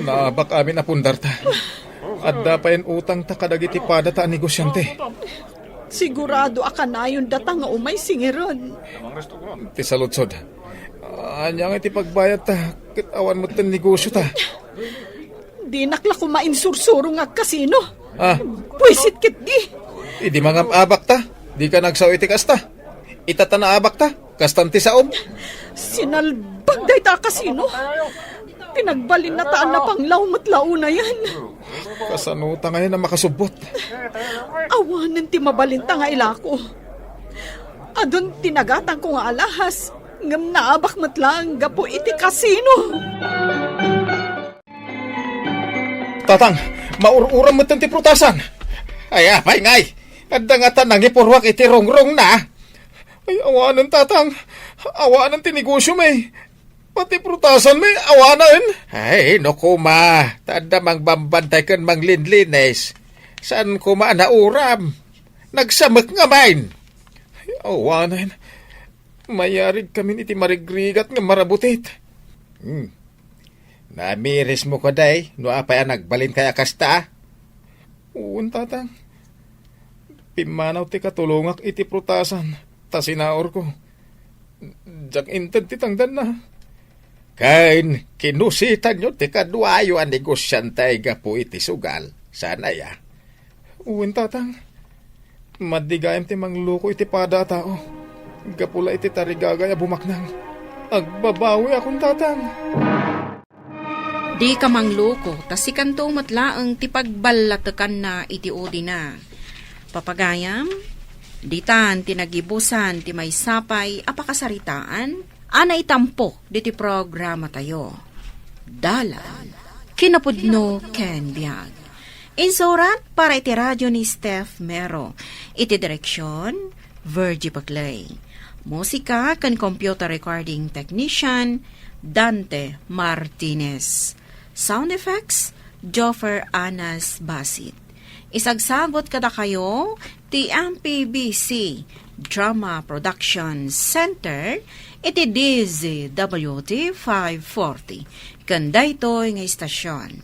naabak amin a pundarta. Adda pay utangta kadagiti padata a negosyante. Sigurado a kanayon data nga umay singiren. Ti saludsod. Ania nga iti pagbayadta ket awan met ti negosyota? Dinak la koma insursuro nga agkasino. Ah. Buisit ketdi. Idi mangam-abakta, dika nagsao iti kasta. Ita ta naabakta, kastan ti saom. Sinalbag dayta a kasino. Pinagbalinnata a napanglaw met la unayen. Kasano ta ngayen a makasubbot? Awanen ti mabalinta nga ilako. Adun ti nagatangko nga alahas. Ngem naabak met laeng gapu iti kasino. Tatang, maur-uram metten ti prutasan. Ay, apay ngay? Adda ngata nangipurruak iti rungrongna. Ay, awanen, Tatang. Awanen ti negosio mi. Pati prutasan mi, awanen. Ay, no koma, ta adda mangbambantay ken manglinlinis. Saan koma a nauram? Nagsamek ngamin. Ay, awanen. Mayarig kamin iti marigrigat nga marabutit. Hmm. Namirismo kadi no apay a nagbalinkayo a kasta? Wen, Tatang. Pimmanaw ti katulongak iti prutasan, ta sinaurko. Diak inted ti tangdanna. Ken kinusitanyo ti kaduayo a negosiante gapu iti sugal, saan aya? Wen, Tatang. Madi gayam ti mangloko iti pada a tao. Gapu la iti tarigagay a bumaknang. Agbabawiakon, Tatang. Dika mangloko, ta sikanto met laeng ti pagballatekanna iti udina. Papagayam, ditan ti nagibusan ti maysa pay a pakasaritaan a naitampok diti programatayo. Dalan, kinapudno ken biag. Insurat para iti radio ni Steph Mero. Iti direksyon, Virgie Paclay. Musika ken computer recording technician, Dante Martinez. Sound effects, Joffer Anas Basit. Isagsagot kadakayo ti M P B C Drama Production Center iti D Z W T five forty. Ken daytoy nga istasyon.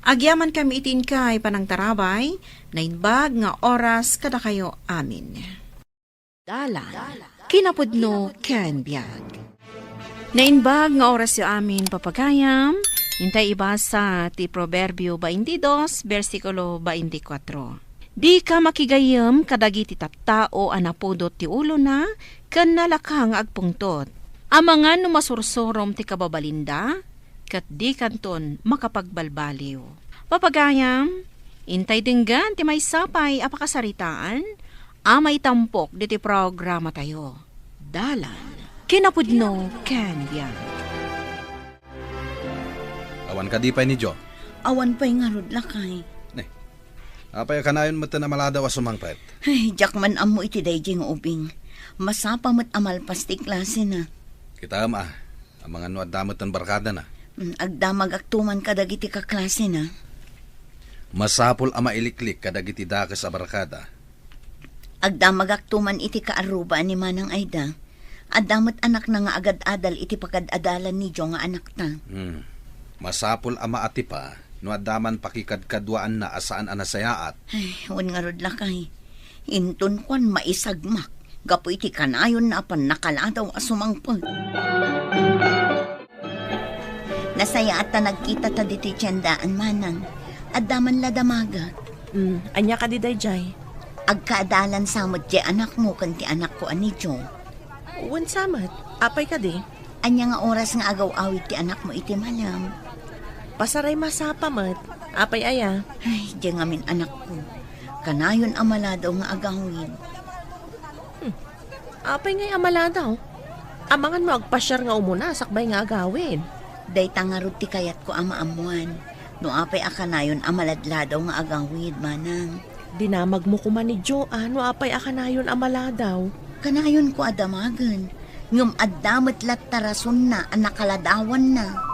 Agyamankami iti inkay panangtarabay, naimbag nga oras kadakayo amin. Dalan, kinapudno ken biag. Naimbag nga orasyo amin, papagayam, intay ibasa ti Proverbio twenty-two, bersikulo twenty-four. Dika makigayyem kadagiti tattao a napudot ti ulona ken nalaka nga agpungtot. Amangan no masursurom ti kababalinda, ket dikanton makapagbalbaliw. Papagayam, intay denggen ti maysa pay a pakasaritaan a maitampok diti programatayo. Dalan, kinapudno ken biag. Awan kadi pay ni Jo? Awan pay ngarud, lakay. Ne. Apay a kanayon metten a maladaw a sumangpet? Ay, diak man ammo iti daydiay nga ubing. Masapa met a malpas ti klasena. Kitaem a, amangan no adda metten barkadana. Mm, agdamagakto man kadagiti kaklasena. Masapul a mailiklik kadagiti dakes a barkada. Agdamagakto man iti kaarruba ni Manang Aida. Adda met anakna nga agad-adal iti pagad-adalan ni Jo nga anakta. Hmm. Masapul a maatipa no adda man pakikadkaduaanna a saan a nasayaat. Ay, wen ngarud, lakay. Inton kuan, maisagmak gapu iti kanayonna a pannakaladaw a sumangpet. Nasayaat ta nagkitata ditoy tiendaan, Manang. Adda man la damagek. Hmm, ania kadi daydiay? Agkaadalan sa met diay anakmo ken ti anakko a ni Jo. Wen sa met. Apay kadi? Ania nga oras nga agaw-awid ti anakmo iti malem? Pasaray masapa met. Apay aya? Ay, diay ngamin, anakko. Kanayon a maladaw nga agawid. Hmm. Apay ngay a maladaw? Amangan no agpasiar nga umuna sakbay nga agawid. Dayta ngarud ti kayatko a maammuan. No apay a kanayon a maladladaw nga agawid, Manang. Dinamagmo koma ni Jo a no apay a kanayon a maladaw. Kanayonko a damagen, ngem adda met latta rasonna a nakaladawanna.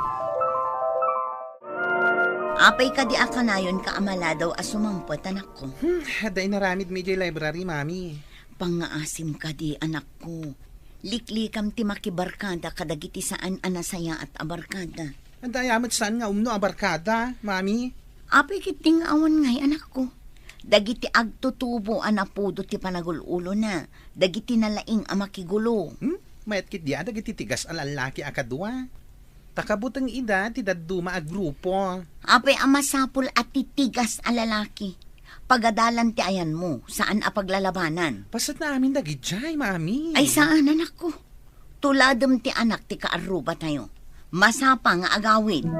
Apay kadi a kanayonka a maladaw a sumangpet, anakko? Hmm, adda inaramidmi idiay library, Mami. Pangngaasim kadi, anakko. Liklikam ti makibarkada kadagiti saan a nasayaat a barkada. Adda aya met saan nga umno a barkada, Mami? Apay ketdi nga awan ngay, anakko? Dagiti agtutubo a napudo ti panagul-ulona, dagiti nalaing a makigulo. Hmm? Mayat ketdi a dagiti tigas a lallaki a kadua. Ta kabuteng ida ti dadduma a grupo. Apay a masapul a titigas a lalaki? Pagadalan ti ayanmo, saan a paglalabanan. Pasatna amin dagidiay, Mami. Ay, saan, anakko. Tuladem ti anak ti kaarrubatayo. Masapa nga agawid.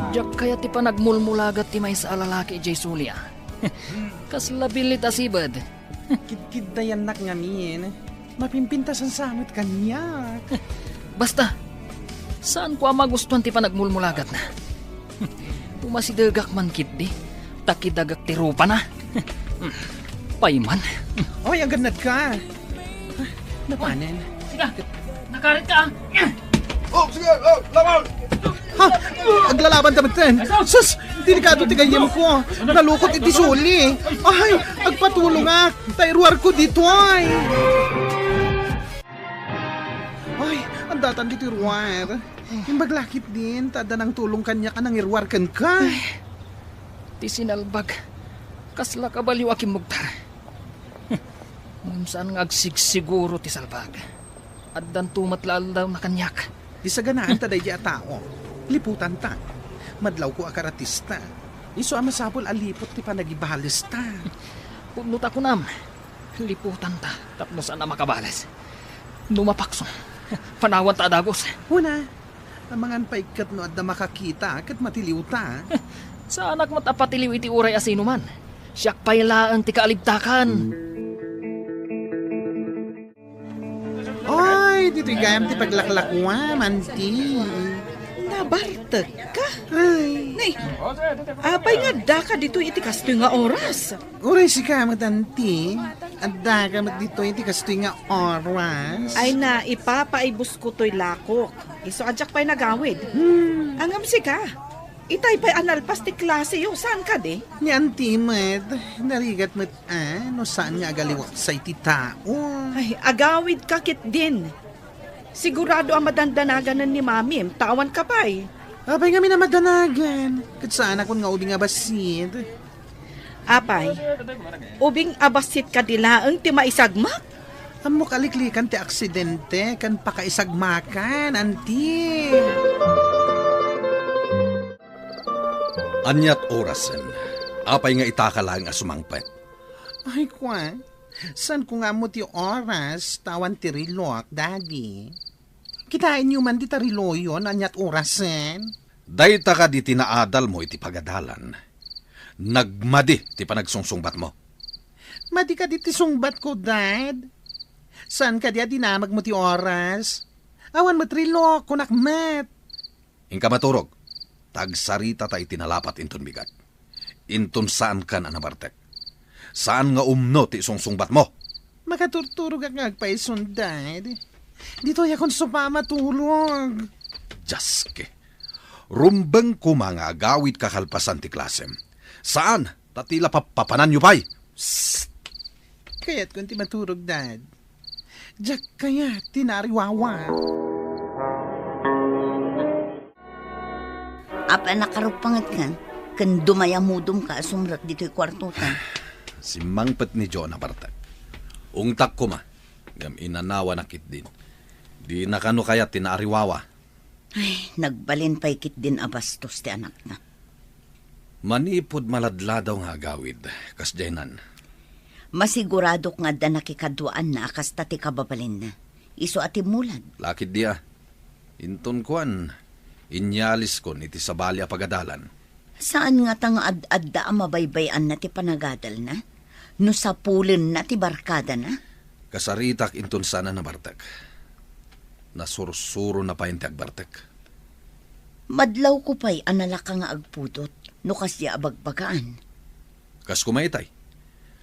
Diak kayat ti panagmulmulagat ti maysa a lalaki idiay sulia. Kasla billit a sibed. Kidkiddayannak ngamin. Mapimpintasan sa met kaniak. Basta, saanko a magustuan ti panagmulmulagatna. Umasidegak man ketdi, ta kidagak ti rupana. Payman. Oy, agannadka. Napanen. Siga, nakarit ka, ah. Oh, sige, oh, laban! Ha? Aglalaban ta metten. Sus, delikado ti gayyemko. Nalukot iti suli. Ay, agpatulongak. Ta iruarko ditoy. Ay, andatan ditoy ruar. Imbag la ketdin, ta adda nangtulong kaniak a nangiruar kenka. Ay, ti sinalbag. Kasla kabaliw a kimmugtar. Ngem saan nga agsigsiguro ti salbag. Addanto met la aldawna kaniak. Di saganaan ta daydi a tao. Liputanta. Madlawko a karatista. Isu a masapul a liput ti panagibalesta. Pudno ta kunam. Liputanta tapno saan a makabales. No mapakso, panawanta a dagus. Una, amangan pay ket no adda makakita ket matiliwta. Saanak met a patiliw iti uray a sinuman. Siak pay laeng ti kaalibtakan. Oy, ditoy gayam ti paglaklakuam, anti. Nabartekka? Ay. Nay, apay nga addaka ditoy iti kastoy nga oras? Uray sika met, anti. Addaka met ditoy iti kastoy nga oras. Ay na, ipapaibusko toy lakok. Isu a diak pay nagawid. Hmm. Ngem sika, itay pay a nalpas ti klaseyo, saan kadi? Ni anti met, narigat met a, no saan nga agaliwaksa iti tao. Ay, agawidka ketdin. Sigurado a madandanaganen ni Mamim, ta awanka pay. Apay ngamin a madanagan, ket saanakon nga ubing a bassit. Apay, ubing a bassit kadi laeng ti maisagmak? Ammok a liklikan ti aksidente ken pakaisagmakan, anti. Aniat orasen? Apay nga itaka laeng a sumangpet? Ay, kua, saanko nga ammo ti oras, ta awan ti relok, Daddy. Kitaenyo man dita reloyo no aniat orasen? Dayta kadi ti naadalmo iti pagadalan. Nagmadi ti panagsungsungbatmo. Madi kadi ti sungbatko, Dad? Saan kadi a dinamagmo ti oras? Awan met relok, kunak met. Inka maturog, ta agsaritata iti nalapat inton bigat. Inton saankan a nabartek. Saan nga umno ti isungsungbatmo. Makaturturogak nga agpayson, Dad. Ditoyakon sopa a maturog. Diaske. Rumbeng koma nga agawidka kalpasan ti klasem. Saan, ta ti la pappapananyo pay. Psst! Kayatkon ti maturog, Dad. Diak kayat ti naariwawa. Apay a nakarupangetkan, ken dumayamudumka a sumrek ditoy kuartota. Simmangpet ni Joe a nabartek. Ungtak koma, ngem inanawanak ketdin. Dina kano kayat ti naariwawa. Ay, nagbalin pay ketdin a bastos ti anakna. Manipud maladladaw nga agawid, kasdiaynan. Masiguradok nga adda nakikaduaanna a kasta ti kababalinna. Isu a timmulad. Lakid dia. Inton kuan, inyaliskon iti sabali a pagadalan. Saan ngata nga ad-adda a mabaybay-anna ti panagadalna? No sapulenna ti barkadana? Kasaritak inton saan a nabartek. Nasursurona pay ti agbartek. Madlawko pay a nalaka nga agpudot no kasdi a bagbagaan. Kas koma itay,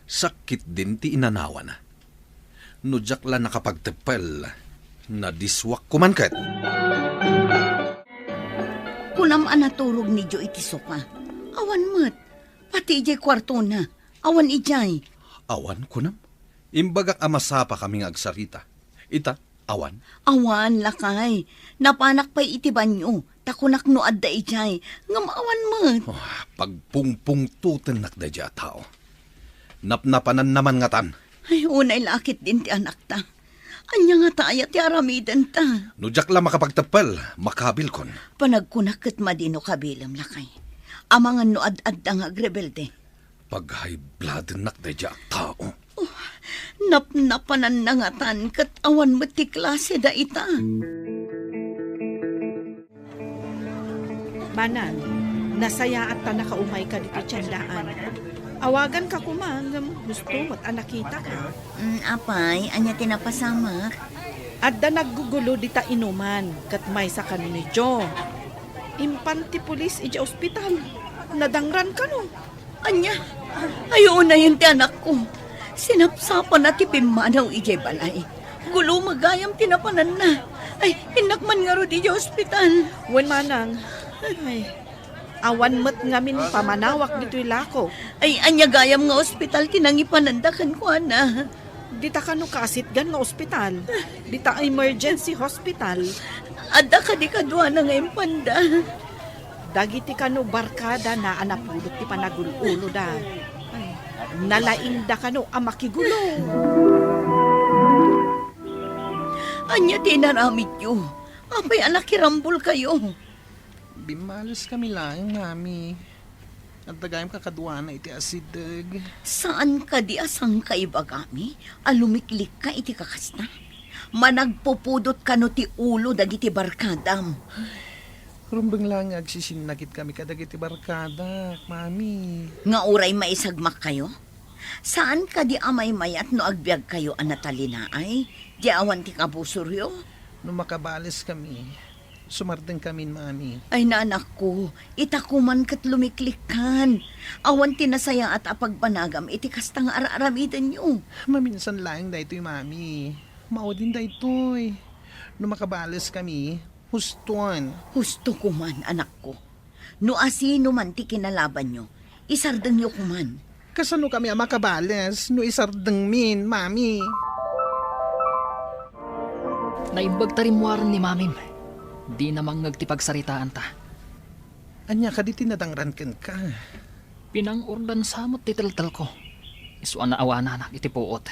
sakit din ti inanawana. No diak la nakapagteppel, nadiswak koman ket. Kunam a naturog ni Joe iti sopa. Awan met. Pati idiay kuartona. Awan idiay. Awan, kunam? Imbagak a masapa kami nga agsarita. Ita, awan? Awan, lakay. Napanak pay iti banio. Ta kunak no adda idiay. Ngem awan met. Oh, pagpungpungtotennak daydiay a tao. Napnapananna man ngatan. Ay, unay la a ketdin ti anakta. Ania ngata aya ti aramidenta? No diak la makapagteppel, makabilkon. Panagkunak ket madi no kabilem, lakay. Amangan no ad-adda nga agrebelde. Pag-high bloodnak daydiay a tao. Oh, napnapananna ngatan ket awan met ti klase dayta. Manang, nasayaat ta nakaumayka ditoy tiendaan. Awaganka koma, ngem husto met a nakitaka. Mm, apay, ania ti napasamak? Adda naggugulo dita inuman, ket maysa kano ni Joe. Impan ti pulis idiay ospital. Nadangran kano. Ania? Ay, unayen ti anakko. Sinapsapana ti pimmanaw idiay balay. Gulo met gayam ti napananna. Ay, innak man ngarud idiay ospital. Wen, manang. Ay, awan met ngamin pamanawak ditoy lako. Ay, ania gayam nga ospital ti nangipananda kenkuana? Dita kano kaasitgan nga ospital. Dita emergency hospital. Adda kadi kaduana nga impanda? Dagiti kano barkadana a napudot ti panagul-uloda. Ay, nalaingda kano a makigulo. Ania ti inaramidyo? Apay a nakirambol kayo? Bimmales kami laeng, Mami. Adda gayam kakaduana iti asideg. Saan kadi a sangkaibagami a lumiklikka iti kakasta? Managpupudot kano ti ulo dagiti barkadam. Rumbeng laeng nga agsisinnakit kami kadagiti barkadak, Mami. Nga uray maisagmak kayo? Saan kadi a maymayat no agbiag kayo a natalinaay? Di awan ti kabusoryo? No makabales kami, sumardeng kamin, Mami. Ay, nanakko, ita koman ket lumiklikkan. Awan ti nasayaat a pagbanagam iti kasta nga ar-aramidenyo. Maminsan laeng daytoy, Mami. Maudin daytoy. No makabales kami, huston. Husto koman, anakko. No asino man ti kinalabanyo, isardengyo koman. Kasano kami a makabales no isardengmin, Mami? Naimbag ta rimmuaren ni Mamim. Dina mangngeg ti pagsaritaanta. Ania kadi ti nadangran kenka? Pinang-urdan sa met ti teltelko. Isu a naawananak iti puot.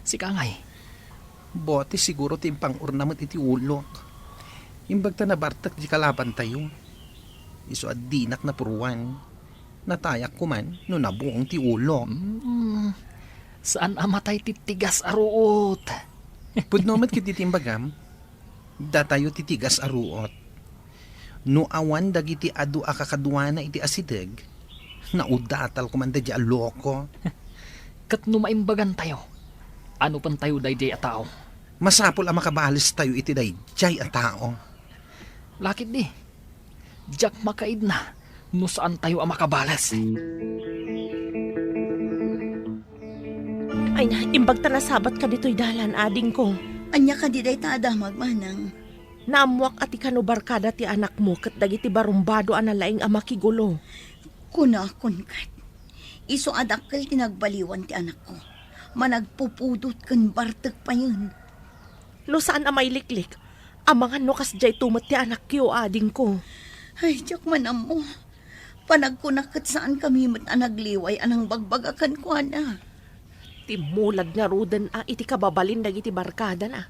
Sika ngay? Bote siguro ti impang-urna met iti ulok. Imbag ta nabartek ti kalabantayo. Isu a dinak napuruan. Natayak koman no nabuong ti ulok. Mm, saan a matay ti tigas a ruot. Pudno met ketdi ti imbagam, datayo ti tigas a ruot. No awan dagiti adu a kakaduana iti asideg, naudatal koman daydiay a loko. Ket no maimbagantayo, ano pentayo daydiay a tao? Masapul a makabalestayo iti daydiay a tao. Laketdi, diak makaidna no saantayo a makabales. Ay na, imbag ta nasabatka ditoy dalan, adingko. Ania kadi dayta a damag, manang? Naammoak a ti kano barkada ti anakmo ket dagiti barumbado a nalaing a makigulo. Kunakon ket, isu a dakkel ti nagbaliwan ti anakko. Managpupudot ken bartek payen. No saan a mailiklik, amangan no kasdiay to met ti anakyo, adingko. Ay, diak man ammo. Panagkunak ket saankami met a nagliway a nangbagbaga kenkuana. Timmulad ngaruden a iti kababalin dagiti barkadana.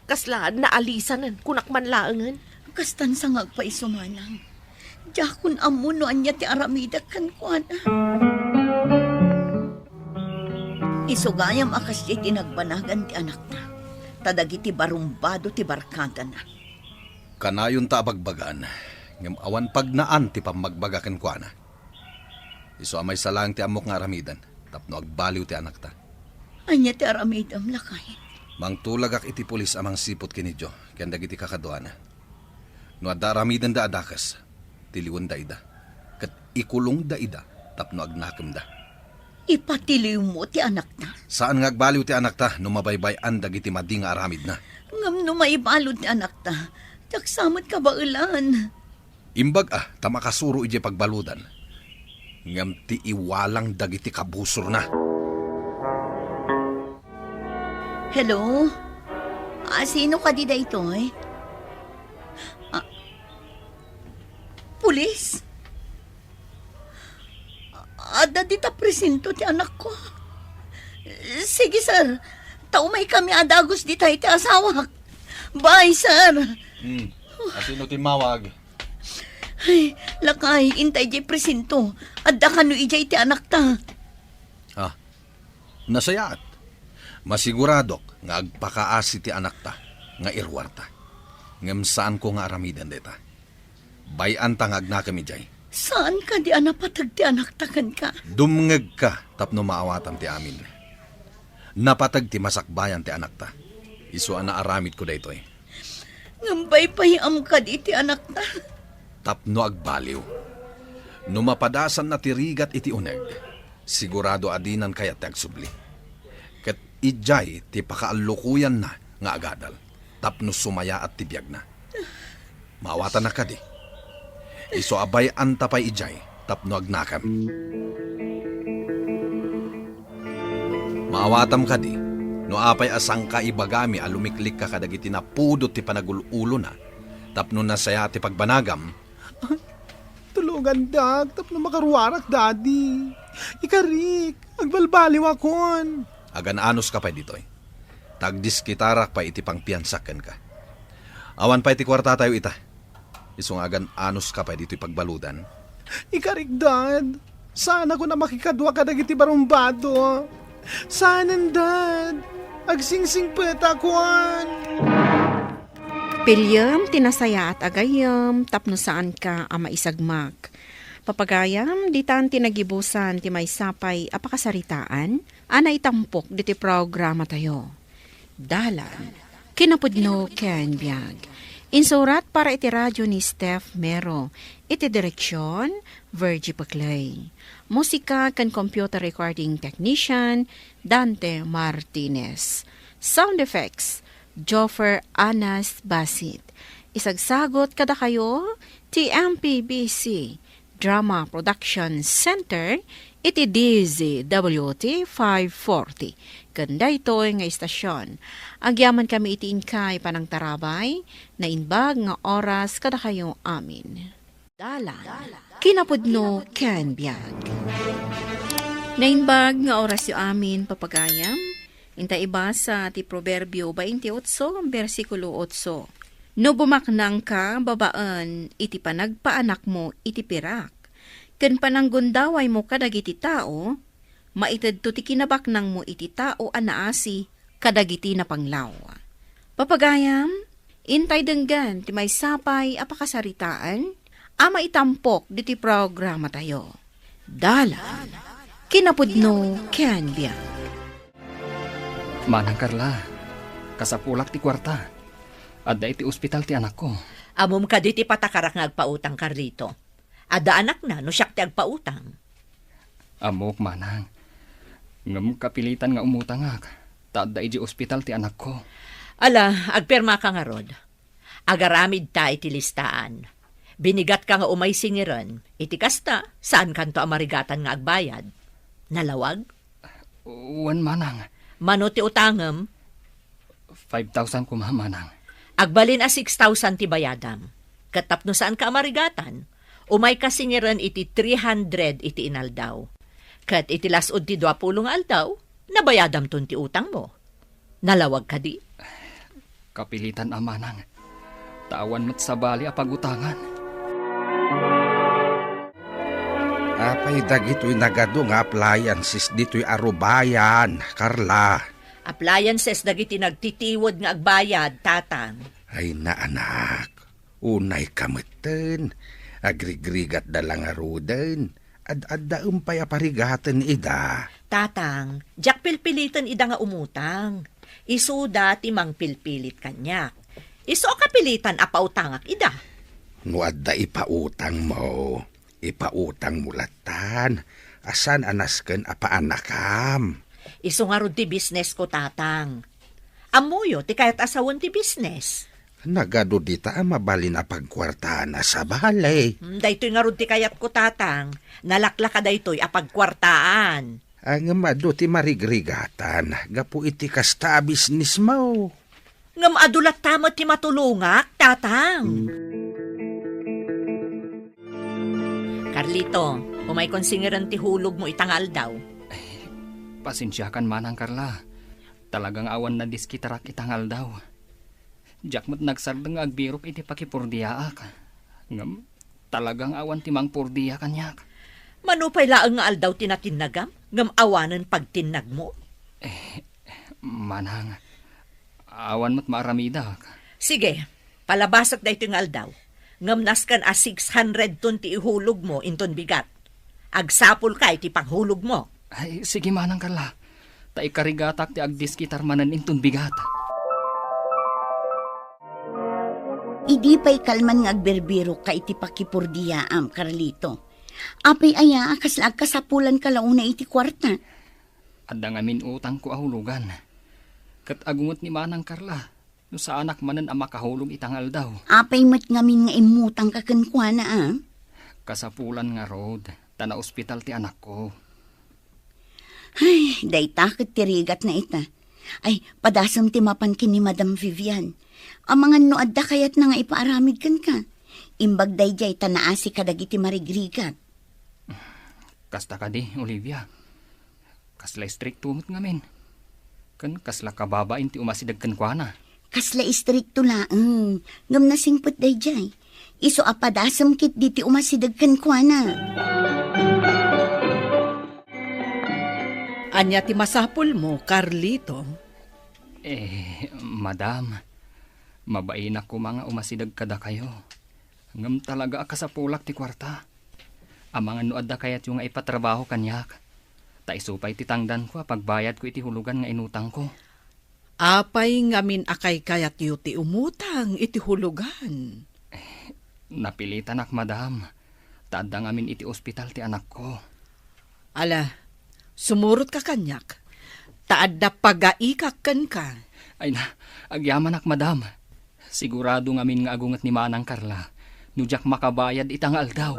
Kasla naalisanen, kunak man laengen. Kastan sa nga agpaiso, manang. Diakon ammo no ania ti aramidek kenkuana. Isu gayam a kasdiay ti nagbanagan ti anakta, ta dagiti barumbado ti barkadana. Kanayonta a bagbagaan, ngem awan pagnaan ti pammagbaga kenkuana. Isu a maysa laeng ti ammok nga aramiden tapno agbaliw ti anakta. Ania ti aramidem, lakay? Mangtulagak iti pulis a mangsiput ken ni Joe ken dagiti kakaduana. No adda aramidenda a dakes, tiliwenda ida, ket ikulongda ida tapno agnakemda. Ipatiliwmo ti anakta? Saan nga agbaliw ti anakta no mabaybay-an dagiti madi nga aramidna. Ngem no maibalud ti anakta, diak sa met kabaelan. Imbag a ta makasuro idiay pagbaludan, ngem ti iwalang dagiti kabusorna. Hello? Ah, sino kadi daytoy? Ah, pulis? Adda dita presinto ti anakko. Sige, sir. Ta umaykami a dagus dita iti asawak. Bye, sir. Hmm. Asino ti mawag? Ay, lakay, intay diay presinto. Adda kano idiay ti anakta. Ah, nasayaat. Masiguradok nga agpakaasi ti anakta nga iruarta. Ngem saanko nga aramiden dayta. Bay-anta nga agnakem idiay. Saan kadi a napateg ti anakta kenka? Dumngegka tapno maawatam ti amin. Napateg ti masakbayan ti anakta. Isu a naaramidko daytoy. Ngem paypayam kadi ti anakta? Tapno agbaliw. No mapadasanna ti rigat iti uneg, sigurado a dinan kayat ti agsubli. Ket idiay ti pakaallukoyanna nga agadal tapno sumayaat ti biagna. Maawatanna kadi. Isu a bay-anta pay idiay tapno agnakem. Maawatam kadi no apay a sangka ibagami a lumiklikka kadagiti napudot ti panagul-ulona tapno nasayaat ti pagbanagam. Tulongandak tapno makaruarak, Daddy. Ikarik, agbalbaliwakon. Agan-anuska pay ditoy. Ta agdiskitarak pay iti pangpiansak kenka. Awan pay ti kuartatayo ita. Isu nga agan-anuska pay ditoy pagbaludan. Ikarik, Dad. Saanakon a makikadua kadagiti barumbado. Saanen, Dad. Agsingsingpetakon. Piliem ti nasayaat a gayyem tapno saanka a maisagmak. Papagayam, ditan ti nagibusan ti maysa pay a pakasaritaan a naitampok diti programatayo. Dalan. Kinapudno ken biag. Insurat para iti radio ni Steph Mero. Iti direksyon, Virgie Paclay. Musika ken computer recording technician, Dante Martinez. Sound effects, Joffer Anas Basit. Isagsagot kadakayo ti M P B C Drama Production Center iti D Z W T five forty. Ken daytoy nga istasyon, agyaman kami iti inkay panangtarabay, naimbag nga oras kadakayo amin. Dalan. Kinapudno ken biag. Naimbag nga orasyo amin, papagayam. Inta ibasa ti Proverbio bainte otso, bersikulo otso. No bumaknangka babaen iti panagpaanakmo iti pirak, ken pananggundawaymo kadagiti tao, maitedto ti kinabaknangmo iti tao a naasi kadagiti napanglaw. Papagayam, intay denggen ti maysa pay a pakasaritaan a maitampok ditoy programatayo. Dalan, kinapudno ken biag. Manang Carla, kasapulak ti kuarta. Adda iti ospital ti anakko. Ammom kadi ti patakarak nga agpautang, Carlito? Adda anakna no siak ti agpautang. Ammok, manang. Ngem kapilitan nga umutangak, ta adda idiay ospital ti anakko. Ala, agpirmaka ngarud. Agaramidta iti listaan. Binigatka nga umay singiren. Iti kasta, saankanto a marigatan nga agbayad. Nalawag? Wen, manang. Mano ti utangem? Five thousand koma, manang. Agbalin a six thousand ti bayadam. Ket tapno saanka a marigatan, umayka singiren iti three hundred iti inaldaw. Ket iti las-ud ti duapulo nga aldaw, nabayadamton ti utangmo. Nalawag kadi? Kapilitan a, manang. Ta awan met sabali a pagutangan. Apay dagitoy nagadu nga appliances ditoy arubayan, Carla? Appliances dagiti nagtitiwed nga agbayad, Tatang. Ay, naanak, unayka metten. Agrigrigatda la ngaruden. Ad-addaem pay a parigaten ida. Tatang, diak pilpiliten ida nga umutang. Isuda ti mangpilpilit kaniak. Isu a kapilitan a pautangak ida. No adda ipautangmo, ipautangmo lattan. Asan a nasken a paanakam? Isu ngarud ti business ko, Tatang. Ammoyo ti kayat a sawen ti business. Nagadu dita a mabalin a pagkuartaan a sabali. Hmm, daytoy ngarud ti kayatko, Tatang. Nalaklaka daytoy a pagkuartaan. Ngem adu ti marigrigatan gapu iti kasta a bisnismo. Ngem adu latta met ti matulongak, Tatang. Carlito, umaykon singiren ti hulogmo ita nga aldaw. Pasensiakan, Manang Carla. Talaga nga awan nadiskitarak ita nga aldaw. Diak met nagsardeng nga agbirok iti pakipurdiaak. Ngem talaga nga awan ti mangpurdia kaniak. Mano pay laeng nga aldaw ti natinnagam, ngem awanen pagtinnagmo? Eh, manang, awan met maaramidak. Sige, palabasek daytoy nga aldaw. Ngem nasken a six hundred ton ti ihulogmo inton bigat. Agsapulka iti panghulogmo. Ay, sige, Manang Carla. Ta ikarigatak ti agdiskitar manen inton bigat. Idi pay kalman nga agbirbirokka iti pakipurdiaam, Carlito. Apay aya a kasla agkasapulanka la unay iti kuarta? Adda ngamin utangko a hulogan. Ket agunget ni Manang Carla no saanak manen a makahulog ita nga aldaw. Apay met ngamin nga immutangka kenkuana, a? Kasapulan ngarud, ta naospital ti anakko. Ay, dayta ket ti rigatna ita. Ay, padasem ti mapan ken ni Madam Vivian. Amangan no adda kayatna nga ipaaramid kenka. Imbag daydiay ta naasi kadagiti marigrigat. Kasta kadi, Olivia. Kasla istrikto met ngamin. Ken kasla kababain ti umasideg kenkuana. Kasla istrikto laeng, ngem nasingpet daydiay. Isu a padasem ketdi ti umasideg kenkuana. Ania ti masapulmo, Carlito? Eh, madam, mabainak koma nga umasideg kadakayo. Ngem talaga a kasapulak ti kuarta. Amangan no adda kayatyo nga ipatrabaho kaniak. Ta isu pay ti tangdanko a pagbayadko iti hulogan nga inutangko. Apay ngamin a kaykayatyo ti umutang iti hulogan? Napilitanak, madam. Ta adda ngamin iti ospital ti anakko. Ala, sumurotka kaniak. Ta adda pagaikak kenka. Ay na, agyamanak, madam. Sigurado ngamin nga agunget ni Manang Carla no diak makabayad ita nga aldaw.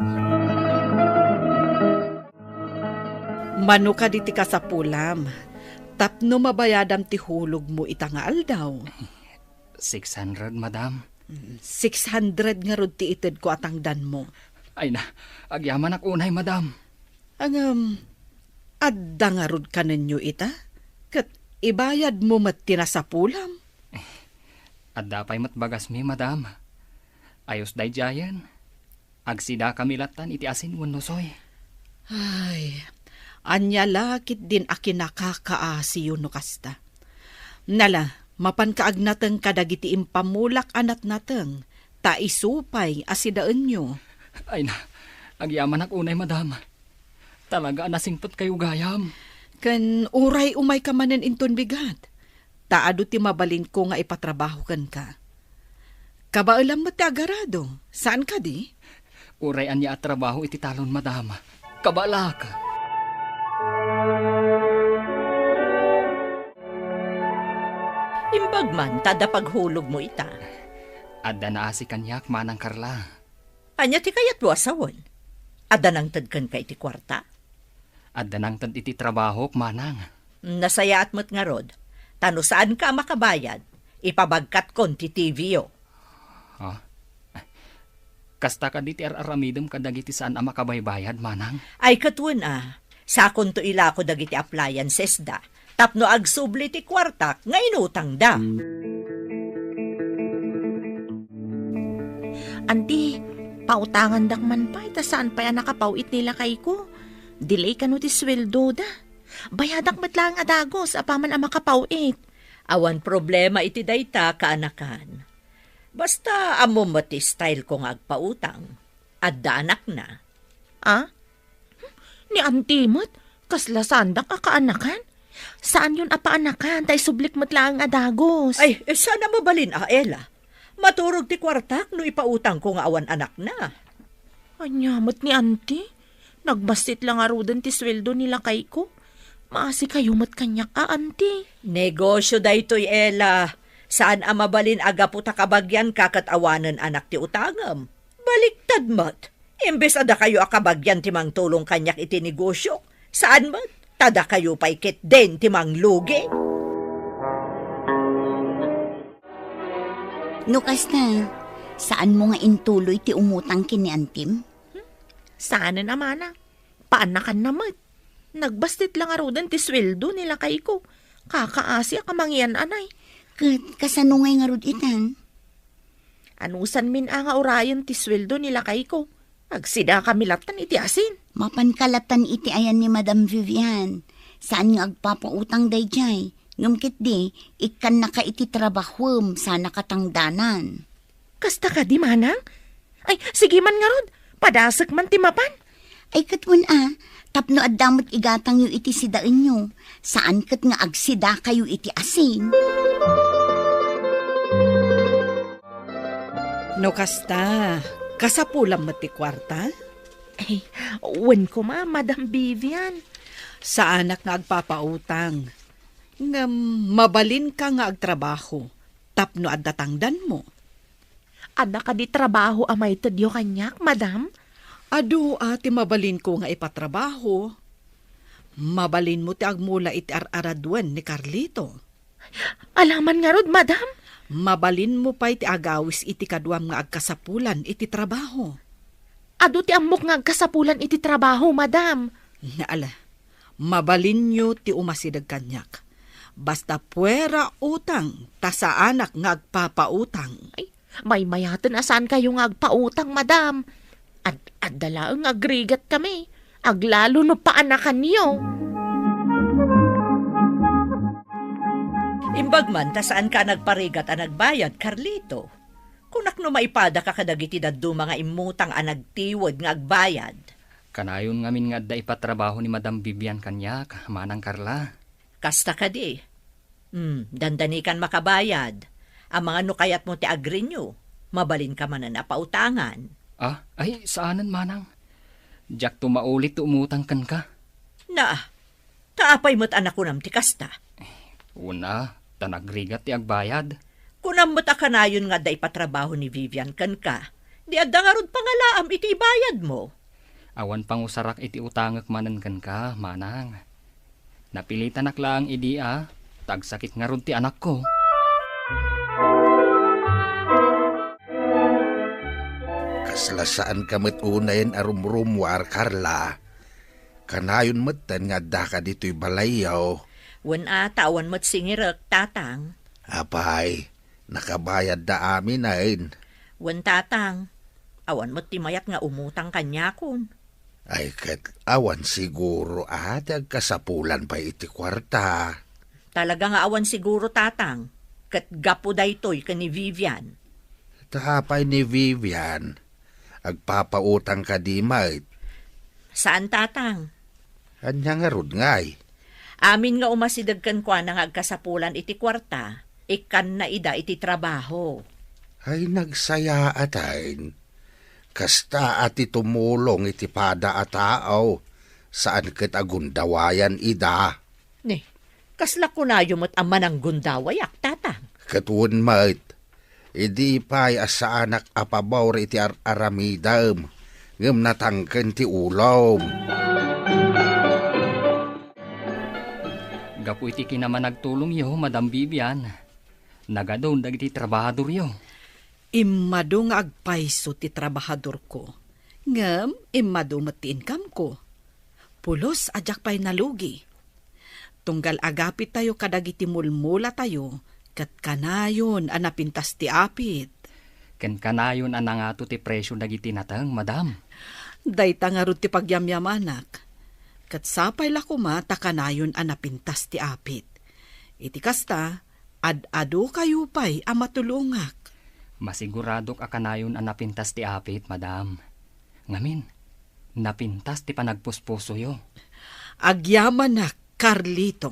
Mano kadi ti kasapulam tapno mabayadam ti hulogmo ita nga aldaw? Six hundred, madam. Mm, six hundred ngarud ti itedko a tangdanmo. Ay na, agyamanak unay, madam. Ngem, adda ngarud kanenyo ita? Ket ibayadmo met ti nasapulam? Adda pay met bagasmi, madam. Ayos daydiayen. Agsidakami lattan iti asin wenno soy. Ay, ania la ketdin a kinakakaasiyo no kasta? Nala, mapanka agnateng kadagiti impamulak a natnateng, ta isu pay a sidaenyo. Ay na, agyamanak unay, madam. Talaga a nasingpetkayo gayam. Ken uray umayka manen inton bigat, ta adu ti mabalinko nga ipatrabaho kenka. Kabaelam met ti agarado, saan kadi? Uray ania a trabaho iti talon, madam. Kabaelak. Imbag man ta adda paghulogmo ita. Adda naasi kaniak, Manang Carla. Ania ti kayatmo a sawen? Adda nangted kenka iti kuarta? Adda nangted iti trabahok, manang. Nasayaat met ngarud, ta no saanka a makabayad, ipabagkatkon ti T V-yo. Ha? Kasta kadi ti ar-aramidem kadagiti saan a makabaybayad, manang? Ay, ket wen a, sakonto ilako dagiti appliancesda tapno agsubli ti kuartak nga inutangda. Anti, pautangandak man pay ta saan pay a nakapaw-it ni lakayko. Delay kano ti sueldoda. Bayadak met laeng a dagus apaman a makapaw-it. Awan problema iti dayta, kaanakan. Basta ammom met ti style ko nga agpautang. Adda anakna. Ah? Ni Auntie met, kasla saandak a kaanakan? Saanyon a paanakan, ta isublik met laeng a dagus. Ay, eh, saan a mabalin a, Ella. Maturog ti kuartak no ipautangko nga awan anakna. Ania met ni Auntie? Nagbassit la ngaruden ti sueldo ni lakayko. Maasikayo met kaniak a, Auntie. Negosyo daytoy, Ella. Saan a mabalin a gapu ta kabagianka ket awanen anak ti utangem. Baliktad met. Imbes a dakayo a kabagian ti mangtulong kaniak iti negosio, saan met, ta dakayo pay ketdin ti manglugi. No kasta, saanmo nga intuloy ti umutang ken ni Antim? Hmm? Saanen a manang. Paanakanna met. Nagbassit la ngaruden ti sueldo ni lakayko. Kakaasiak a mangiyan-anay. Ket kasano ngay ngarud itan? Anusanmin a nga urayen ti sueldo ni lakayko. Agsidakami lattan iti asin. Mapanka lattan iti ayan ni Madam Vivian. Saan nga agpapautang daydiay. Ngem ketdi, ikkannaka iti trabahuem, saanaka tangdanan. Kasta kadi, manang? Ay, sige man ngarud. Padasek man ti mapan. Ay, ket wen a, tapno adda met igatangyo iti sidaenyo, saan ket nga agsidakayo iti asin. No kasta, kasapulam met ti kuarta? Ay, wen koma, Madam Vivian. Saanak nga agpapautang. Ngem mabalinka nga agtrabaho tapno adda tangdanmo. Adda kadi trabaho a maitedyo kaniak, madam? Adu a ti mabalinko nga ipatrabaho. Mabalinmo ti agmula iti ar-araduen ni Carlito. Alaman ngarud, madam? Mabalinmo pay ti agawis iti kaduam nga agkasapulan iti trabaho. Adu ti ammok nga agkasapulan iti trabaho, madam. Ala, mabalinyo ti umasideg kaniak. Basta puera utang, ta saanak nga agpapautang. Ay, maymayaten a saankayo nga agpautang, madam. Ad-, adda laeng nga agrigat kami. Aglalo no paanakanyo. Imbag man ta saanka a nagparigat a nagbayad, Carlito. Kunak no maipadaka kadagiti dadduma nga immutang a nagtiwed nga agbayad. Kanayon ngamin nga adda ipatrabaho ni Madam Vivian kaniak, Manang Carla. Kasta kadi. Hmm, dandanikan makabayad. Amangan no kayatmo ti agrenew, mabalinka manen a pautangan. Ah, ay, saanen, Manang. Diakto maulit ti umutang kenka. Na, ta apay met a nakunam ti kasta? Una, ta nagrigat ti agbayad. Kunam met a kanayon nga adda ipatrabaho ni Vivian kenka. Di adda ngarud pangalaam iti ibayadmo. Awan pangusarak iti utangek manen kenka, Manang. Napilitanak laeng idi a, ta agsakit ngarud ti anakko. Kasla saanka met unayen a rumrumuar, Carla. Kanayon metten nga addaka ditoy balayyo. Wen a, ta awan met singirek, Tatang. Apay, nakabayadda aminen. Wen, Tatang, awan met ti mayat nga umutang kaniakon. Ay, ket awan siguro a ti agkasapulan pay iti kuarta. Talaga nga awan siguro, Tatang, ket gapu daytoy ken ni Vivian. Ta apay ni Vivian? Agpapautang kadi met? Saan, Tatang. Ania ngarud ngay? Amin nga umasideg kenkuana nga agkasapulan iti kuarta, ikkanna ida iti trabaho. Ay, nagsayaat. Kasta a ti tumulong iti pada a tao, saan ket a gundawayan ida. Ni, kasla kunayo met a mananggundawayak, Tatang? Ket wen met, idi pay a saanak a pabor iti ar-aramidem, ngem natangken ti ulom. Gapu iti kinamanagtulongyo, Madam Vivian, nagadun dagiti trabahadoryo. Immadu nga agpayso ti trabahadorko, ngem immadu met ti inkamko. Pulos a diak pay nalugi. Tunggal agapitayo kadagiti mulmulatayo, ket kanayon a napintas ti apit. Ken kanayon a nangato ti presio dagiti nateng, madam. Dayta ngarud ti pagyamyamanak. Ket sapay la koma ta kanayon a napintas ti apit. Iti kasta, ad-adukayo pay a matulongak. Masiguradok a kanayon a napintas ti apit, madam. Ngamin, napintas ti panagpuspusoyo. Agyamanak, Carlito.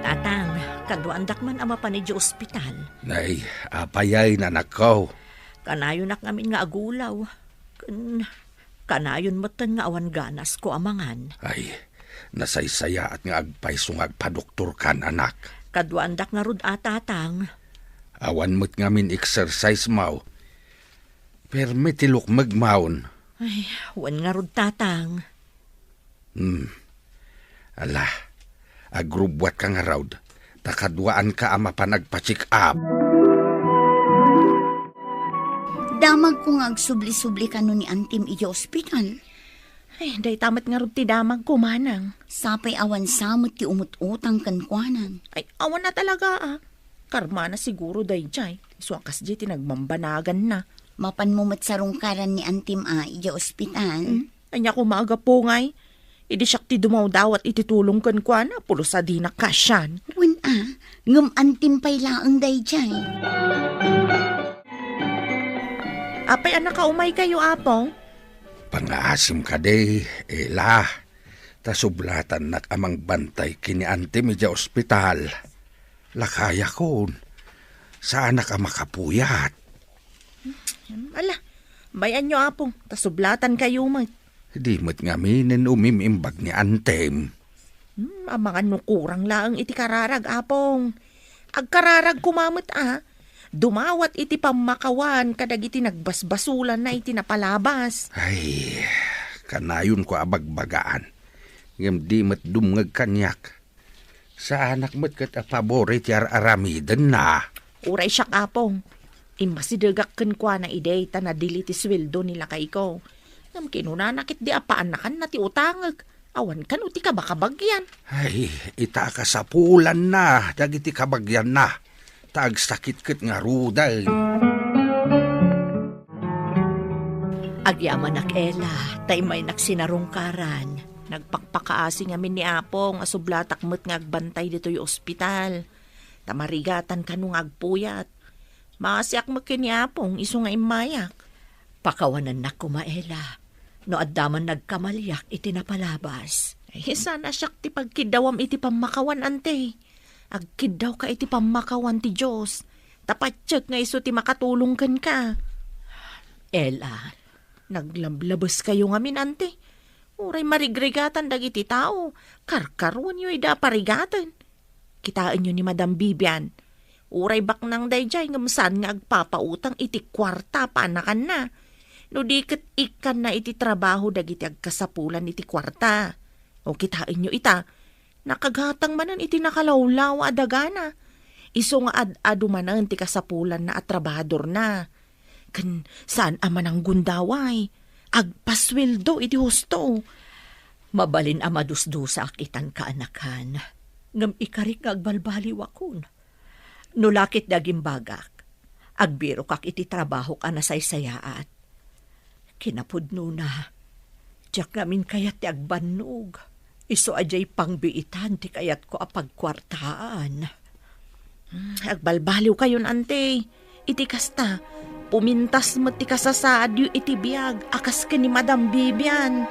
Tatang, kaduaandak man a mapan idiay ospital. Nay, apay, anakko? Kanayonak ngamin nga agulaw. Ken kanayon metten nga awan ganasko a mangan. Ay, nasaysayaat nga agpayso nga agpadoktorkan, anak. Kaduaandak ngarud a, Tatang. Awan met ngamin exercise-mo. Permi ti lukmegmon. Ay, wen ngarud, Tatang. Hmm. Ala, agrubbuatka ngarud, ta kaduaanka a mapan agpa-check up. Damagko nga agsubli-subli kano ni Antim idiay ospital. Ay, dayta met ngarud ti damagko, manang. Sapay awan sa met ti umut-utang kenkuanan. Ay, awan a talaga, a. Karmana siguro daydiay. Isu a kasdiay ti nagbambanaganna. Mapanmo met sarungkaran ni Antim a idiay ospital. Hmm? Ania koma a gapu ngay? Idi siak ti dumawdawat iti tulong kenkuana, pulos a dinak kasian. Wen a, ngem antim pay laeng daydiay. Apay a nakaumaykayo, Apong? Pangaasim kadi, Ela. Ta sublatannak a mangbantay ken ni Antim idiay ospital. Lakayakon. Saanak a makapuyat. Ala, bay-anyo, Apong, ta sublatankayo met. Di met ngamin umim-imbag ni Antim. Hmm, amangan no kurang laeng iti kararag, Apong. Agkararag koma met a, dumawat iti pammakawan kadagiti nagbasbasulanna iti napalabas. Ay, kanayonko a bagbagaan. Ngem di met dumngeg kaniak. Saanak met ket a pabor iti ar-aramidenna. Uray siak, Apong. Immasidegak kenkuana idi ta nadili ti sueldo ni lakayko. Ngem kinunana ketdi a paannakanna ti utangek. Awan kano ti kabakabagyan. Ay, ita a kasapulanna dagiti kabagyanna. Ta agsakit ket ngaruden. Agyamanak, Ela, ta immaynak sinarungkaran. Nagpakpakaasi ngamin ni Apong a sublatak met nga agbantay ditoy ospital. Ta marigatan kano nga agpuyat. Maasiak met ken ni Apong isu nga immayak. Pakawanennak koma, Ela, no adda man nagkamaliak iti napalabas. Ay, saan a siak ti pagkiddawam iti pammakawan, Ante. Agkiddawka iti pammakawan ti Dios. Ta patiek nga isu ti makatulong kenka. Ela, naglablabeskayo ngamin, Ante. Uray marigrigatan dagiti tao, karkaruanyo ida a parigaten. Kitaenyo ni Madam Vivian. Uray baknang daydiay ngem saan nga agpapautang iti kuarta a paannakanna. No di ket ikkanna iti trabaho dagiti agkasapulan iti kuarta. O kitaenyo ita, nakagatang manen iti nakalawlawa a dagana. Isu nga ad-adu manen ti kasapulanna a trabahadorna. Ken saan a mananggundaway. Agpasueldo iti husto. Mabalin a madusdusaak itan, kaanakan. Ngem ikarik nga agbalbaliwakon. No lakit di agimbagak, agbirokak iti trabahok a nasaysayaat. Kinapudnona, diak ngamin kayat ti agbannog. Isu a diay pangbiitan ti kayatko a pagkuartaan. Hmm, agbalbaliwkayon, Ante. Iti kasta, pumintas met ti kasasaadyo iti biag a kas ken ni Madam Vivian.